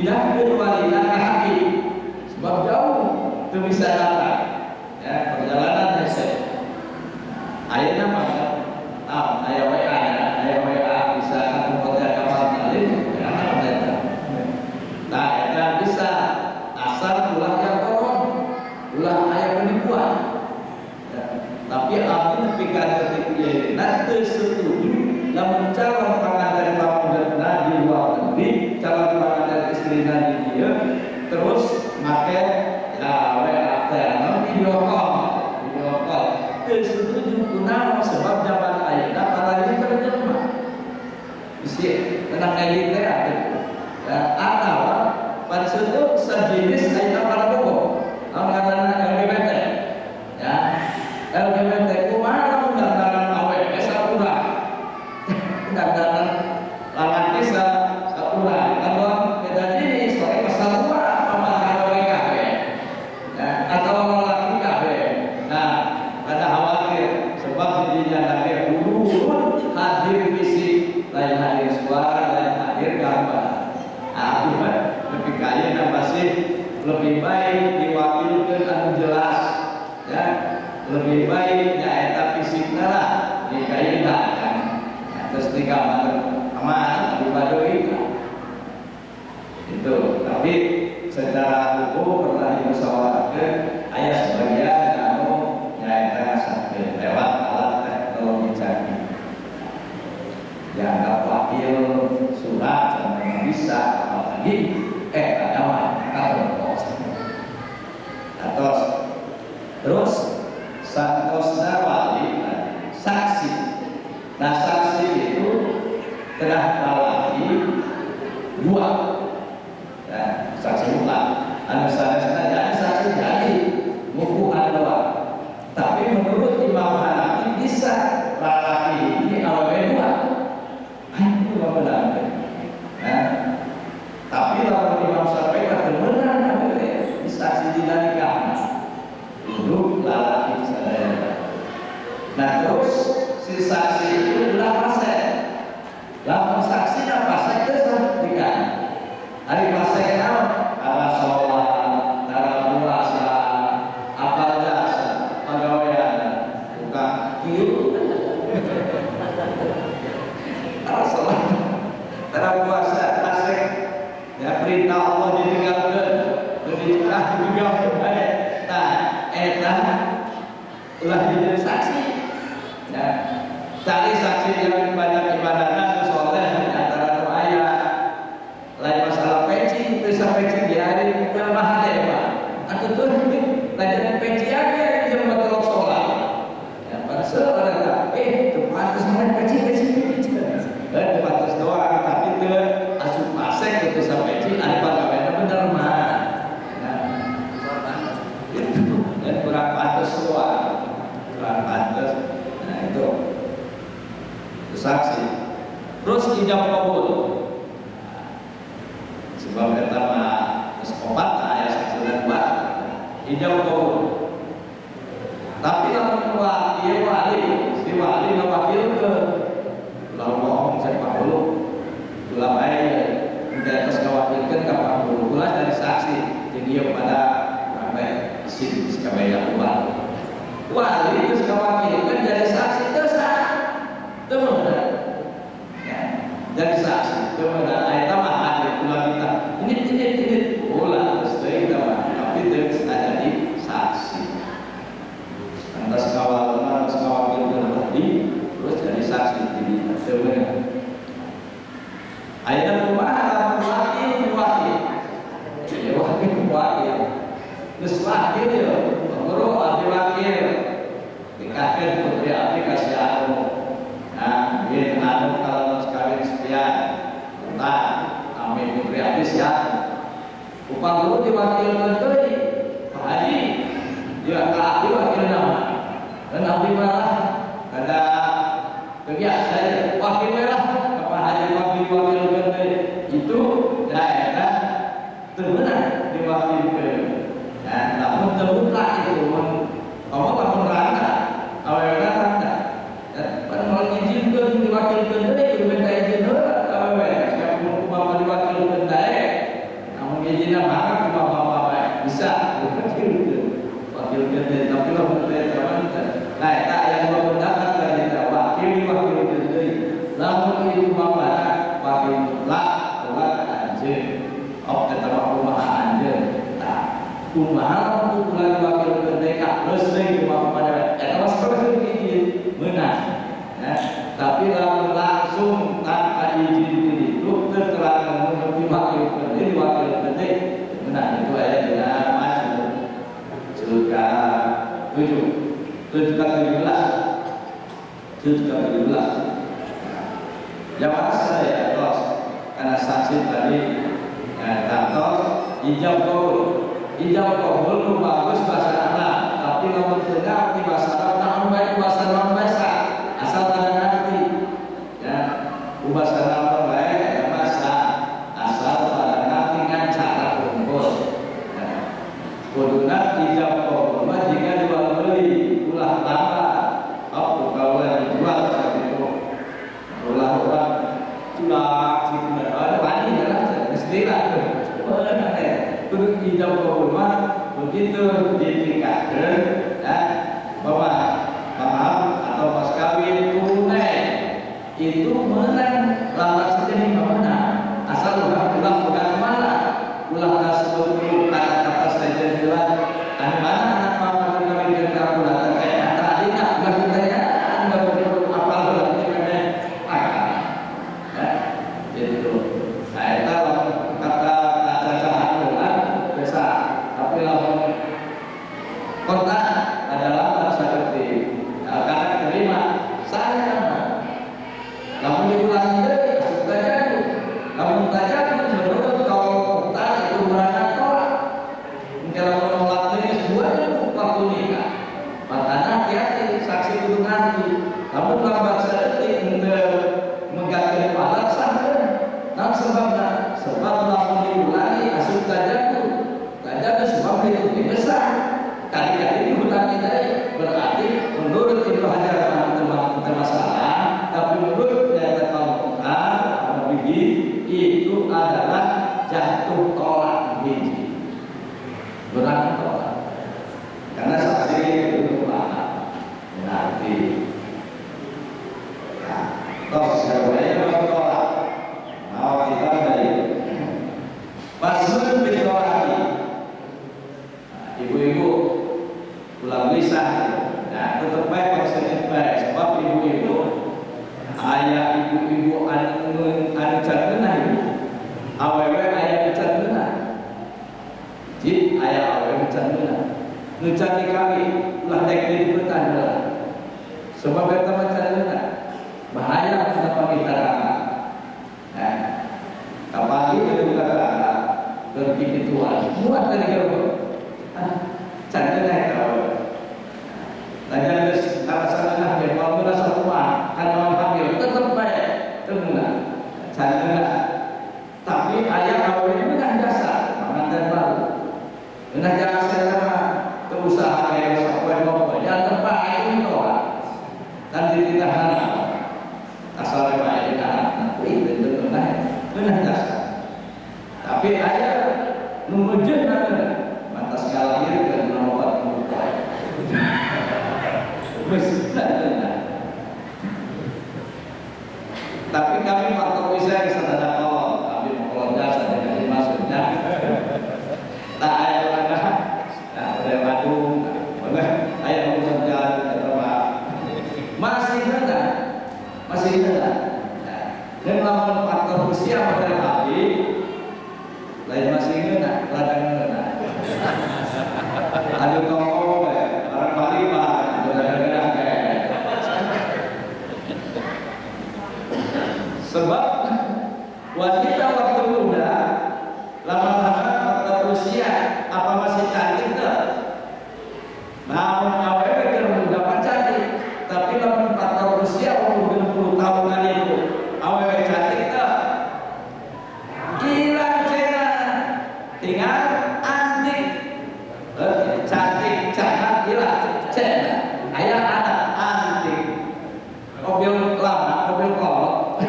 Dipindahkeun walina ka hakim sebab jauh teu bisa datang ya, perjalanan hese. Ayeuna mah aya WA ya, aya WA bisa kan kontak ka dalil ya eta. Nah, eta bisa asal ulah yang koron, ulah aya penipuan. Ya. Tapi abdi nepi ka detik ieu teu setuju lamun calon panganten pamegetna di luar negeri, calon panganten istrina di dieu terus make ya WA teh video call, video call. Teu setuju kunaon, sebab zaman ayeuna para pinter jelema. Bisi tenang elit teh atuh. Ya, atawa pada seueur sejenis ayeuna pada bogo. Naon ngaranna LGBT. Ya. LGBT kumaha lamun dandanan awewe saurang. Dandanan lalaki saurang. Atau beda jenis, soalnya sarua pamata awewe kabeh. Ya, atau lalaki kabeh. Nah, ada khawatir sebab dirinya nanti urut hadir fisik, lain hadir suara, lain hadir gambar. Nah, lebih kaya dan masih lebih baik diwakilkan anu jelas ya, lebih baik nyaeta fisikna lah dikaina kan ya, terus nikah aman di itu. Tapi secara hukum pernah dimusyawarahkan, aya sebagian anu nyaeta ngasahkeun lewat alat teknologi canggih, dianggap wakil surat sampai bisa, apalagi ada mah katon. Atos terus santosna wali, saksi. Nah, saksi itu telah lalaki dua ya, saksi mutlak anu sanesna jadi saksi, jadi ngukuhan doang. Tapi menurut Imam Hanafi bisa lalaki ini awewe dua itu benar ya. Tapi lamun Imam Syafi'i mah teu meunang awewe saksi dina nikah, kudu lalaki sadaya. Nah, terus si saksi itu ulah fasek. Lamun saksi na fasek teu sah nikah. Ari fasek naon? Tara sholat, tara puasa, apal jasa, pagawean, tukang kieu. Tara sholat, tara puasa, fasek. Ya, perintah Allah ditinggalkan, dicegah juga baik. Nah, eta ulah jadi saksi. Ya, cari saksi yang banyak ibadahnya, soleh antara nu aya. Lain masalah peci, teu peci di hari jelema hade mah. Atuh tuh lain peci age jelema teu sholat. Ya, pada seueur eta, teu pantes mah peci peci peci. Teu pantes doang, tapi teu asup pasek teu peci ari pagaweana bener mah. Ya. Itu dan kurang pantas doang. Kurang pantas. Nah, itu saksi. Terus ijab kabul. Sebab eta mah geus opat aya saksi dan dua. Ijab kabul. Tapi lamun wakil wali, si wali ngawakilkeun. Ulah bohong cek Pak Hulu. Ulah bae di atas ngawakilkeun ka Pak Hulu. Ulah jadi saksi. Jadi ieu pada sampai isin kabeh ubah. Wali geus ngawakilkeun jadi saksi teu sah. Teu meunang. Ya, jadi saksi teu meunang. Eta mah hadir ulah kita. Ini ulah geus teuing mah, tapi teu bisa jadi saksi. Lantas kawal, lantas ngawakilkeun tadi terus jadi saksi jadi teu meunang. Ayeuna kumaha lamun wakil wakil? Ya wakil wakil. Geus wakil ya, guru abdi wakil. Dikahkeun putri abdi ka si anu. Nah, bin anu kalau kawin sekian. Entah, amin putri abdi siap. Upah guru diwakilkeun deui. Pak Haji, ya ka abdi wakil nama. Dan abdi malah ada kebiasa ya, wakil merah Pak Haji wakil wakilkeun deui. Itu ya eta teu meunang diwakilkeun. Ya, namun teu mutlak itu mun kamu lamun randa, awewena randa. Ya, pan moal ngijinkeun diwakilkeun deui kudu minta izin heula ka awewe. Siapa mun kumaha diwakilkeun daek. anjeun. Oh eta mah kumaha anjeun. Tah, kumaha lamun ulah diwakilkeun deui ka geus deui kumaha pada eta mah seperti izin meunang. Ya, tapi lamun langsung tanpa izin itu keterangan mun diwakilkeun deui diwakilkeun deui meunang itu aya dina Majmu surah 7 7 ke 17 7 ke 17. Yang mana ya tos karena saksi tadi ya, tos ijab kabul. Ijab kabul nu bagus bahasa Arab, tapi lamun teu ngarti bahasa Arab naon bae bahasa naon bahasa asal pada ngarti ya bahasa naon bae eta bahasa asal pada ngarti ngan cara unggul ya. Kuduna ijab kabul mah jika jual beli ulah lambat. Oh, kalau dijual seperti itu ulah orang culak situ ada wani lah mesti lah kudu ijab kabul mah begitu dinikahkeun ya bahwa paham atau mas kawin tunai itu menang lambat saja nih menang asal ulah ulah bukan mana ulah kasebut kata-kata saja bilang anu mana anak papa kawin kamu datang kayak tadi nak ulah ditanya enggak perlu apal berarti kan ya itu. Nah itu kata cacahan ulah biasa tapi lamun kontak adalah seperti nah, karena terima saya lamun diulangi deui asup tajadud. Lamun tajadud menurut kaul mukhtar itu berangkat tolak. Mungkin lamun nolak deui dua waktu nikah. Makanya hati-hati saksi kudu ngerti. Lamun lambat saeutik untuk mengganti alat sah. Nah sebabna sebab lamun diulangi asup tajadud. Tajadud sebab itu besar. Kali-kali diulangi tadi berarti menurut Ibnu Hajar itu masalah, tapi menurut data mukhtar itu adalah jatuh tolak hiji berarti tolak karena saksi itu paham berarti ya tos jawabannya tolak mau kita dari Faslun fit tolaki. Ibu-ibu ulah gelisah. Nah, tetep baik maksudnya baik sebab ibu-ibu aya ibu-ibu anu anu can ngeunah ibu. Awewe aya nu can ngeunah. Ji aya awewe nu can ngeunah. Nu can dikawin ulah dek diribetan heula. Sebab eta mah can ngeunah. Bahaya mun panggih tatangga. Nah, kapagi itu tetangga berkikituan. Muat tadi kalau ah, can ngeunah eta awewe. Najan geus ngarasa ngeunah ge moal merasa kuat kan moal hamil tetep bae teu ngeunah. Can ngeunah. Tapi aya awewe ngeunah jasa panganten baru. Ngeunah jasa eta mah teu usaha kayak sapoe dua poe ya tepat itu tolak. Kan dititahna asal bae dina anak ieu teu ngeunah ngeunah jasa. Tapi aya nu meujeuhna ngeunah mantas ngalahirkeun nomor 40 poe. Tapi kami faktor bisa kesadaran kolon, kami kolon jasa jadi maksudnya. Tak aya orang nah udah madu, boleh aya urusan jalan kata Pak. Masih ada, masih ada. Nah, dan lamun faktor usia model abdi lain masih ngeunah, ladang ngeunah. Aduh tolong ya, orang Bali mah ladang kayak. Sebab wanita waktu muda lama-lama faktor usia apa masih cantik tuh? Nah, awewe keur muda mah cantik, tapi lamun faktor usia umur 60 tahunan itu awewe cantik tuh? Hilang cena, tinggal antik. Cantik, cantik hilang cena. Ayah anak antik. Mobil lama, mobil kolot.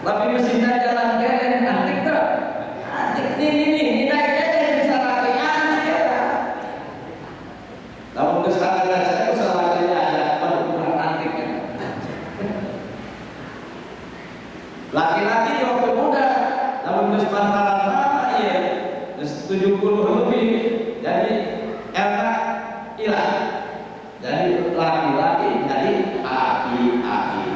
Tapi mesinnya jalan keren, antik tuh. Antik ini naik keren bisa lagi antik ya. Lamun kesalahan saya kesalahannya ada pada kurang antik ya. Laki-laki di waktu muda, namun geus pantaran lama ieu geus 70 lebih jadi enak hilang. Jadi laki-laki jadi aki-aki.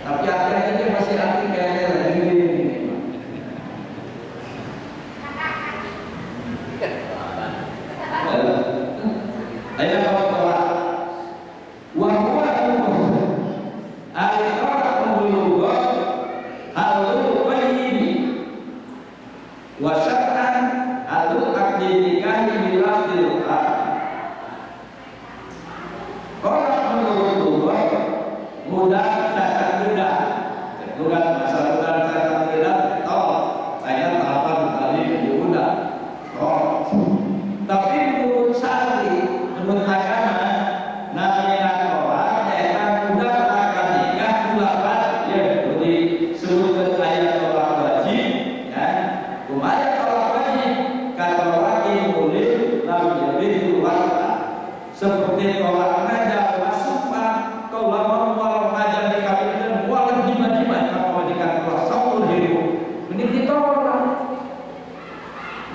Tapi aki-aki masih aki kayaknya lagi gini. Ayo kalau tolak wa huwa al-tolak membulughah halu qayyibi wa syar'an halu aqdi nikahi bil lafzil aqd. Tolak menurut lughah mudah cacat mudah. Lugat bahasa mudah cacat mudah tolak. Ayat apa tadi diudah tolak. Tapi menurut syar'i, menurut agama, namanya tolak eta mudah akad nikah dua ya, jadi sebutkan ayat tolak wajib ya. Kumaha tolak wajib? Katolaki mulih lam yalid warta. Seperti tolak raja sumpah kalau mau raja dikawinkan buang jimat-jimat kalau majikan telah sampun hidup mending ditolak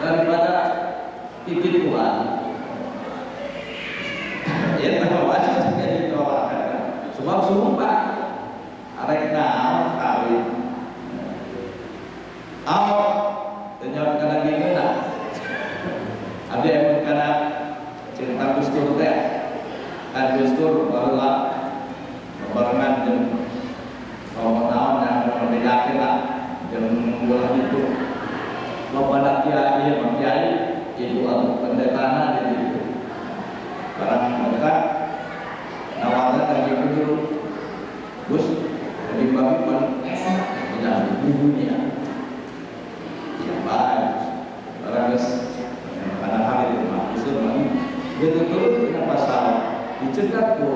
daripada titip Tuhan. Ya tahu wajib juga ditolak sebab sumpah arek naon kawin. Aw tanya kana gimana? Abdi emang kana cerita Gus Dur teh. Kan Gus Dur baheula barengan jeung romo naon yang membedakeun lah jeung bola itu. Loba kiai mah kiai itu anu pendetana di ditu. Barang mereka nawarna ka gitu Gus, jadi babi pan enak di dunia. Ya baik. Barang geus pada hari itu mah Gus mah gitu turun dina pasal dicegat ku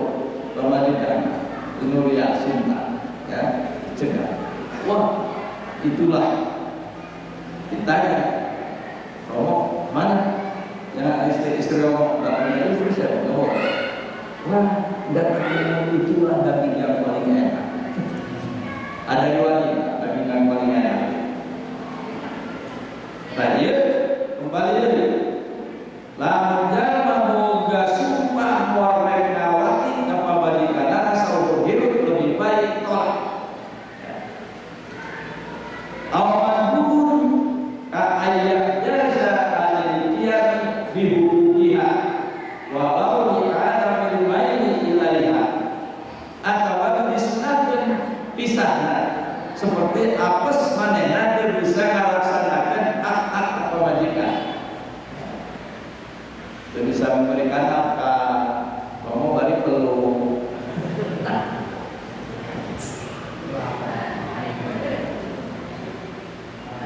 pamajikan Nuria Sinta ya, dicegat. Wah, itulah ditanya Romo mana ya istri-istri Romo nggak punya istri siapa Romo? Wah, daging itulah daging yang paling enak. Ada riwayat daging yang paling enak. Baik, kembali lagi. Lamun jalma boga sumpah moal rek ngawati ka pamajikanana saumur hirup lebih baik tolak. Awan bubur ka ayat jaza alil qiyami bihuquqiha walau li adamil maili ilaiha atawa disunatkeun pisahna seperti apes manehna teu bisa ngalaksanakeun hak-hak pamajikan. Teu bisa memberikan nafkah, kamu bari perlu.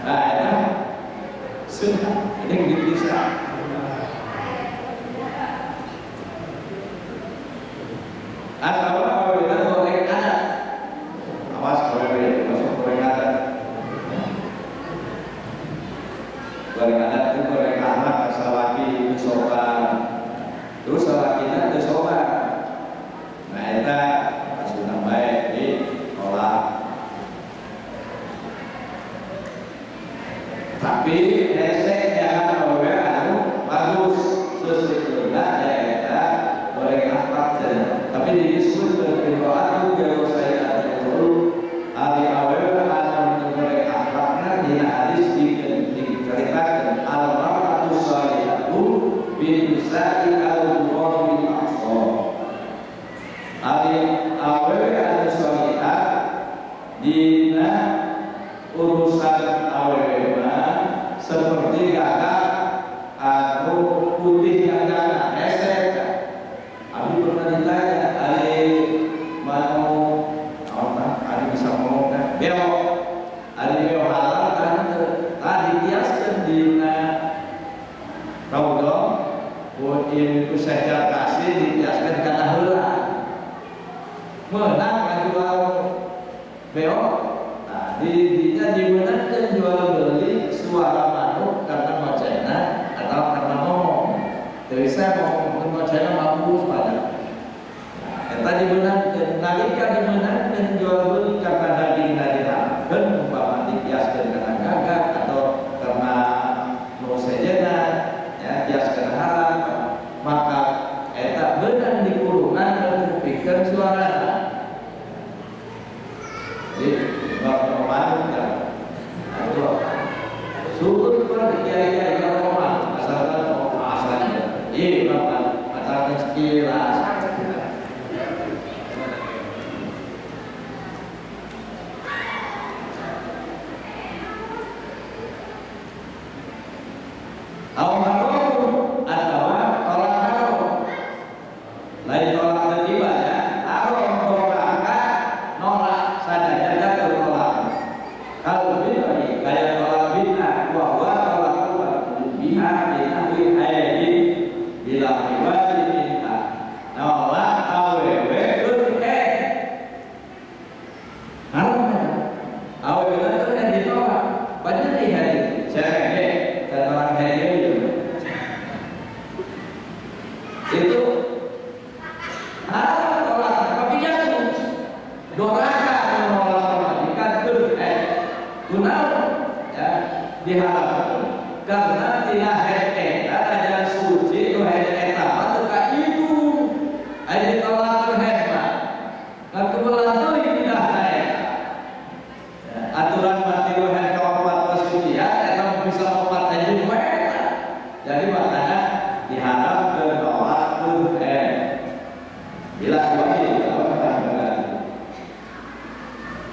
Nah, itu sudah ini bisa. Atau apabila goreng adat, awas goreng masuk goreng adat. Goreng adat itu goreng anak asal laki itu sopan, terus lakinya itu sopan. Nah, itu sudah baik ditolak. Tapi hese jangan awewe anu bagus sesuatu ya goreng akhlak saja. Tapi disebut berdoa itu saya dulu ari awewe anu goreng akhlakna dina hadis diceritakan al-mar'atu shalihatu bin nisa'i al-ghurabil aqsa. Ari awewe anu shalihah dina urusan awewe mah seperti gagak atau putih gagak hesek. Abi pernah ditanya, ari mau apa? Ari bisa ngomong kan? Beo, ari beo halal kan? Tadi kiaskan dina raudhah, itu saya kasih dikiaskan kana heula. Meunang ngajual beo. Nah, di dinya dimenangkan jual beli suara manuk karena ngocehna atau karena ngomong. Jadi saya ngomong ngocehna bagus pada. Nah, eta dimenangkan, nalika dimenangkan jual beli karena daging diharamkeun umpama dikiaskeun kana gagak atau Au haram atau talak haram. Lain talak tiba ya, haram doraka nolak sadaya jatuh tolak. Kalau bid'ah kayak tolak bid'ah wa huwa talak biha binahwi haidin bila iwadi minha. Nolak awewe keur haid. Haram kan? Awewe keur haid ditolak. Padahal haid cerek dan orang haid itu haram tolak, tapi jatuh doraka menolak pamajikan keur haid. Kunaon ya diharamkan karena tidak haid eta ajaran suci nu haid eta mah teu ka itu aya ditolak keur haid mah kan kebetulan deui tidak haid. Ya, aturan mati nu haid kaopat kesucian eta bisa opat aja we eta. Jadi makanya diharamkan tolak keur haid bila wajib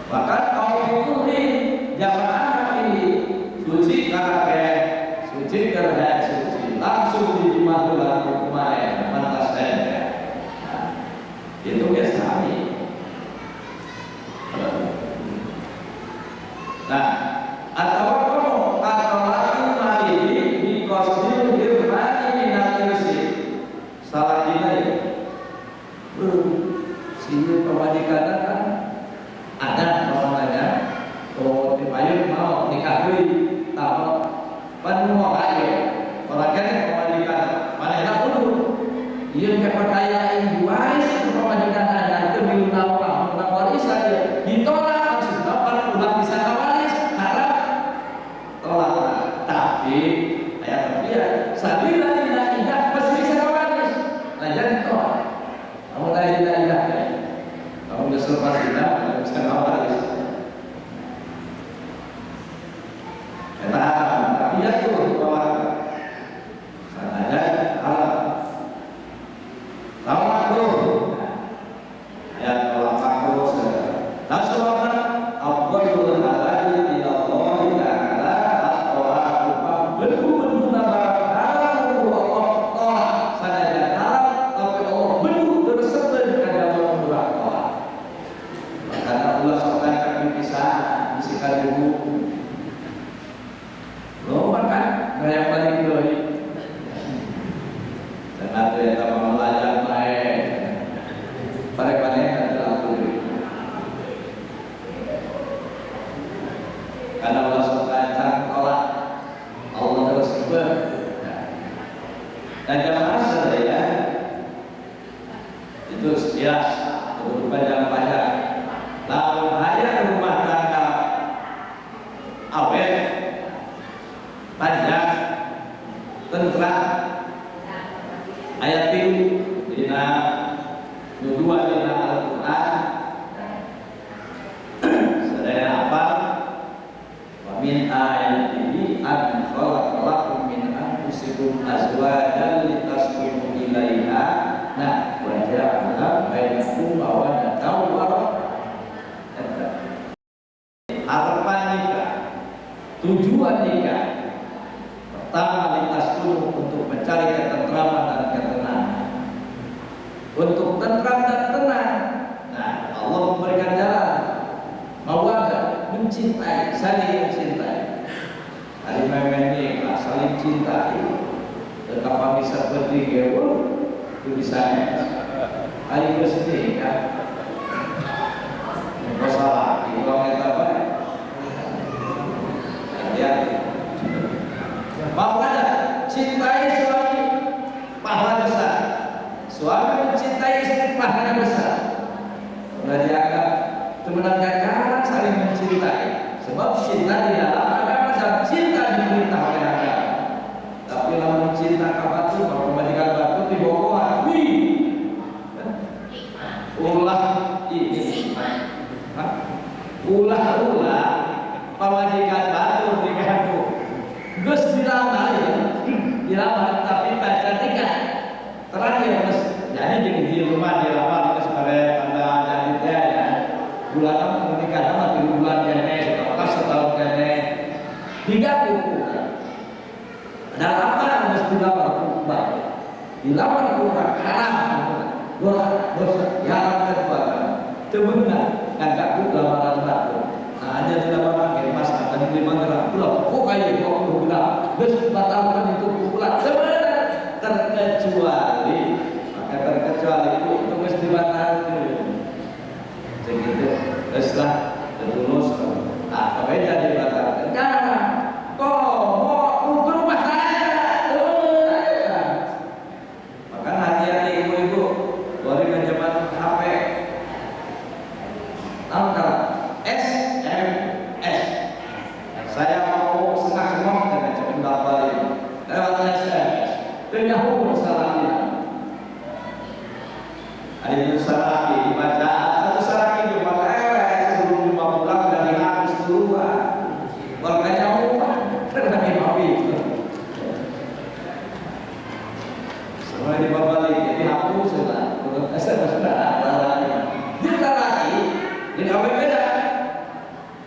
bahkan kaum itu jamaah ini suci karena suci karena suci langsung dijimah bulan kemarin mantas saja. Nah, itu biasa. Nah, atau kamu atau lagi maridi biqasdil hirmani minal irsi. Salah kita ya. Si pamajikan kan ada namanya oh di payun mau nikah deui tah pan mau aja orang kene pamajikan mana enak kudu ieu ke perkaya aing diwaris itu pamajikan ada itu milu naon naon warisan ieu ditolak maksudna pan ulah bisa kawaris haram tolak. Tapi aya tapi ya sabila dina idah pasti bisa kawaris nah jadi tolak kamu tadi dina idah ya kamu udah selepas idah bisa kawaris. Eta haram, tapi ya tuh tolak sananya haram. Tahu makruh, ya tolak makruh. Nah sebabnya afdhalul halali ila Allah ta'ala at-talaqu bedu-bedu barang haram Allah tolak sanajan haram tapi Allah bedu tersebut kada urang tolak. Karena ulah sok kancak dipisah bisikan dulu. Loba kan gaya balik deui. Dan ada yang tambah melayang bae. Pare-pare kan aku deui. Karena Allah sok kancak tolak Allah tersebut. Dan jamaah sadaya itu sekilas untuk panjang-panjang. Lalu hayang rumah tangga awet panjang tentram ayat tilu dina nu dua dina Al-Qur'an sadaya apa wa min ayatihi an khalaqalakum min anfusikum azwajan litaskunu ilaiha nah wa ja'ala bainakum mawaddatan wa rahmah. Harapan nikah, tujuan nikah pertama litaskunu untuk mencari ketentraman dan ketenangan. Untuk tentram dan tenang, nah Allah memberikan jalan mawaddah, mencintai, saling mencintai. Hari memang nikah saling cinta. Tetap bisa penting ya, itu bisa. Hari geus nikah, masalah, itu eta bae. Hati-hati. Mawaddah, cintai suami, pahala besar. Suami mencintai istri, pahala besar. Udah dianggap temenan kakak saling mencintai. Sebab cinta di dalam agama dan cinta diperintah oleh agama. Tapi lamun cinta ka batur, kalau pamajikan batur dibogohan, wih, ulah ini, ulah-ulah pamajikan batur diganggu. Geus dilamar ya, dilamar tapi tacan nikah. Terakhir geus jadi jadi di rumah dilamar geus bare tanda jadi teh ya. Bulan menikah mah 3 bulan kene, atau setahun kene. Diganggu. Dan apa geus dilamar ku batur? Dilamar ku urang haram, dosa, diharamkan ku agama. Teu beunang ngagaku lamaran batur. Nah, hanya dilamar make mas akan 5 gram pulang. Kok kayak 20 gram? Geus batalkan itu pulang. Teu beunang terkecuali, maka terkecuali itu geus dibatalkeun. Segitu geus lah terus. Ah, tapi jadi batalkan. Karena komo untuk rumah tangga tuh. Maka hati-hati ibu-ibu, boleh zaman HP. Tahu kalau SMS, saya mau setengah cemong dengan cepat balik lewat SMS. Ternyata salah. Ada yang salaki dibaca satu salaki dibaca sebelum lima pulang dari habis duluan. Makanya uang lagi habis. Semua dibalik jadi hapus sudah. SMS sudah lagi. Dia lagi, jadi apa beda?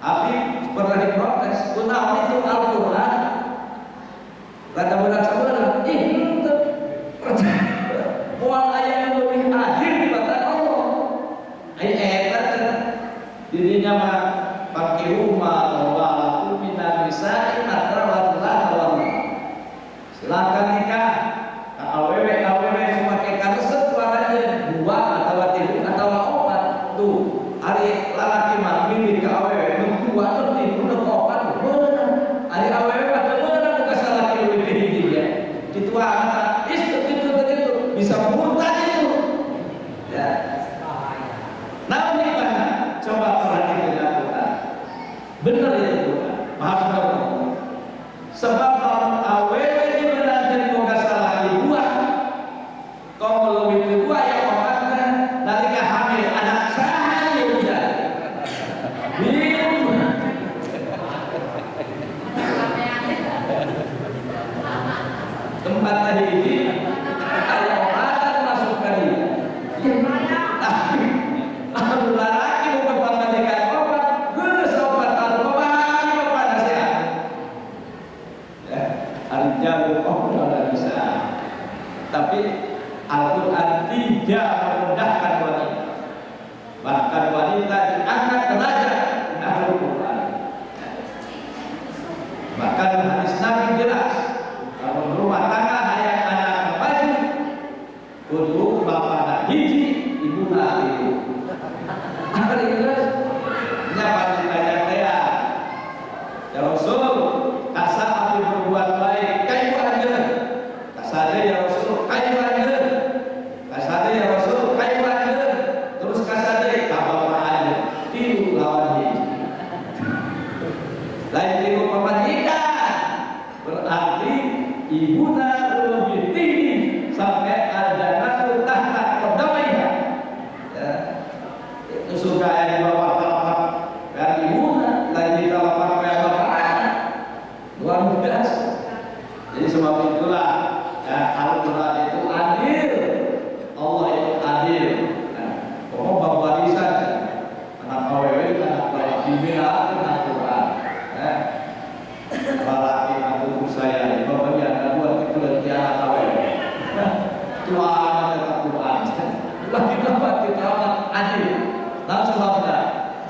Abi pernah diprotes, kunaon itu Al-Quran. Rada berat sebenarnya, itu percaya. Moal aya nu leuwih adil di mata Allah. Ai eta cenah. Dirinya mah fankihu ma thaba lakum minan nisa'i matsna wa thulatha wa ruba'. Silakan nikah ka awewe awewe nu make karesep waranjeun dua atawa tilu atawa opat. Tuh, ari lalaki mah milih ka awewe nu dua, nu tilu, nu opat meunang. Ari awewe mah teu meunang ka salaki leuwih ti hiji dia. Kitu amat itu itu begitu bisa murtad itu. Ya. Nah, hikmahnya coba perhatikan Al-Quran. Benar itu Quran. Maha benar Allah. Sebab lamun awewe dimenangkeun boga salaki dua, komo leuwih ti dua yang opatna, nalika hamil anak saha ieu bisa? Bingung. Tempat hiji aya opatan masuk ka dieu. Tapi lamun lalaki boga pamajikan opat, geus opat anu kumaha bapak nasihat? Ya, ar-rijalu qawwamuna bisa. Tapi Al-Quran tidak merendahkan wanita. Bahkan wanita diangkat derajat di Al-Quran. Bahkan hadis Nabi jelas, kalau rumah tangga hayang anak maju, kudu bapana hiji, ibuna tilu. Ari geus nya ditanya teh ya Rasul, kasa abdi berbuat baik ka ibu anjeun. Kasade ya Rasul, ka ibu anjeun. Kasade ya Rasul, ka ibu anjeun. Terus kasade ka bapak anjeun. Tilu lawan hiji. Lain tilu pamajikan. Berarti ibuna lebih tinggi sampai al-jannatu tahta qadamaiha. Ya. Itu surga yang di bawah telapak kaki ibuna, lain di telapak kaki bapak. Luar biasa. Jadi sebab itulah ya, Al-Quran itu adil. Allah itu adil. Nah, pokok bab warisan anak awewe anak lalaki dibela Al-Quran. Ya. Lalaki aku saya, bagian dua itu anak awewe. Tua anak Al-Quran. Lagi dapat kita amat adil. Lalu sebabnya,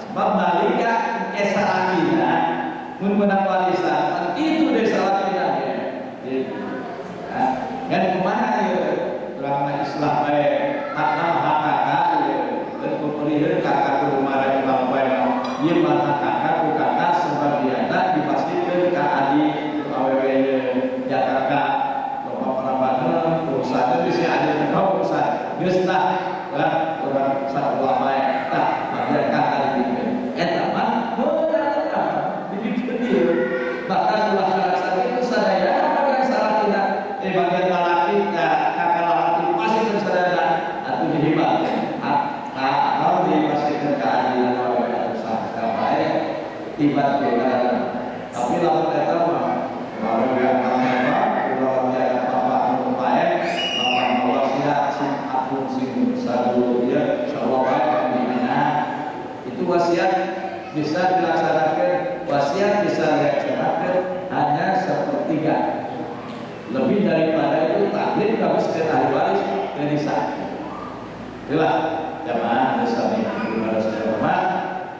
sebab nalika kesalakina mun menang warisan, itu desa lakina ya. Gitu. Nah, kan kumaha ieu urang mah Islam bae, hakna hak kakak ieu. Dan pemerihan kakak kudu marah urang bae mah. Ieu mah hak kakak ku kakak sebagianna dipastikeun ka adi ku awewe ieu. Ya kakak loba parabaneun urusan teh si adi teh urusan. Geus tah lah urang sarua bae tah bagian kakak dibikeun. Eta mah meunang eta dibikeun ieu. Bahkan ulah kalaksa itu sadaya bagian salakina bagian lalaki kakak lalaki pasti sadaya atuh dihibah. Hak dipastikeun keadilan awewe atuh sah bae tiba beda. Tapi lamun eta mah awewe mah ulah tiada bapak nu bae, bapak wasiat sing aku sing sadu ya sarua bae dibina. Itu wasiat bisa dilaksanakan, wasiat bisa dilaksanakan hanya sepertiga. Lebih daripada itu taklid tapi sekitar ahli waris jadi sah. Itulah jamaah sami hormat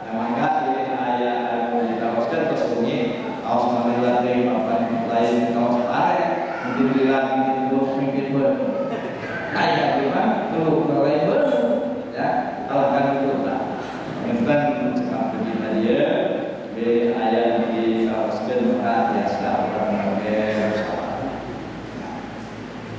yang mangga ini ayat anu ditaoskeun tos sunyi kaos manila teh apa lain kaos pare, mungkin bilang, mungkin belum, mungkin bener aya memang tuh lain bener ya, kalahkan itu lah. Punten cekap begini tadi ya, ayat ditaoskeun maka biasa.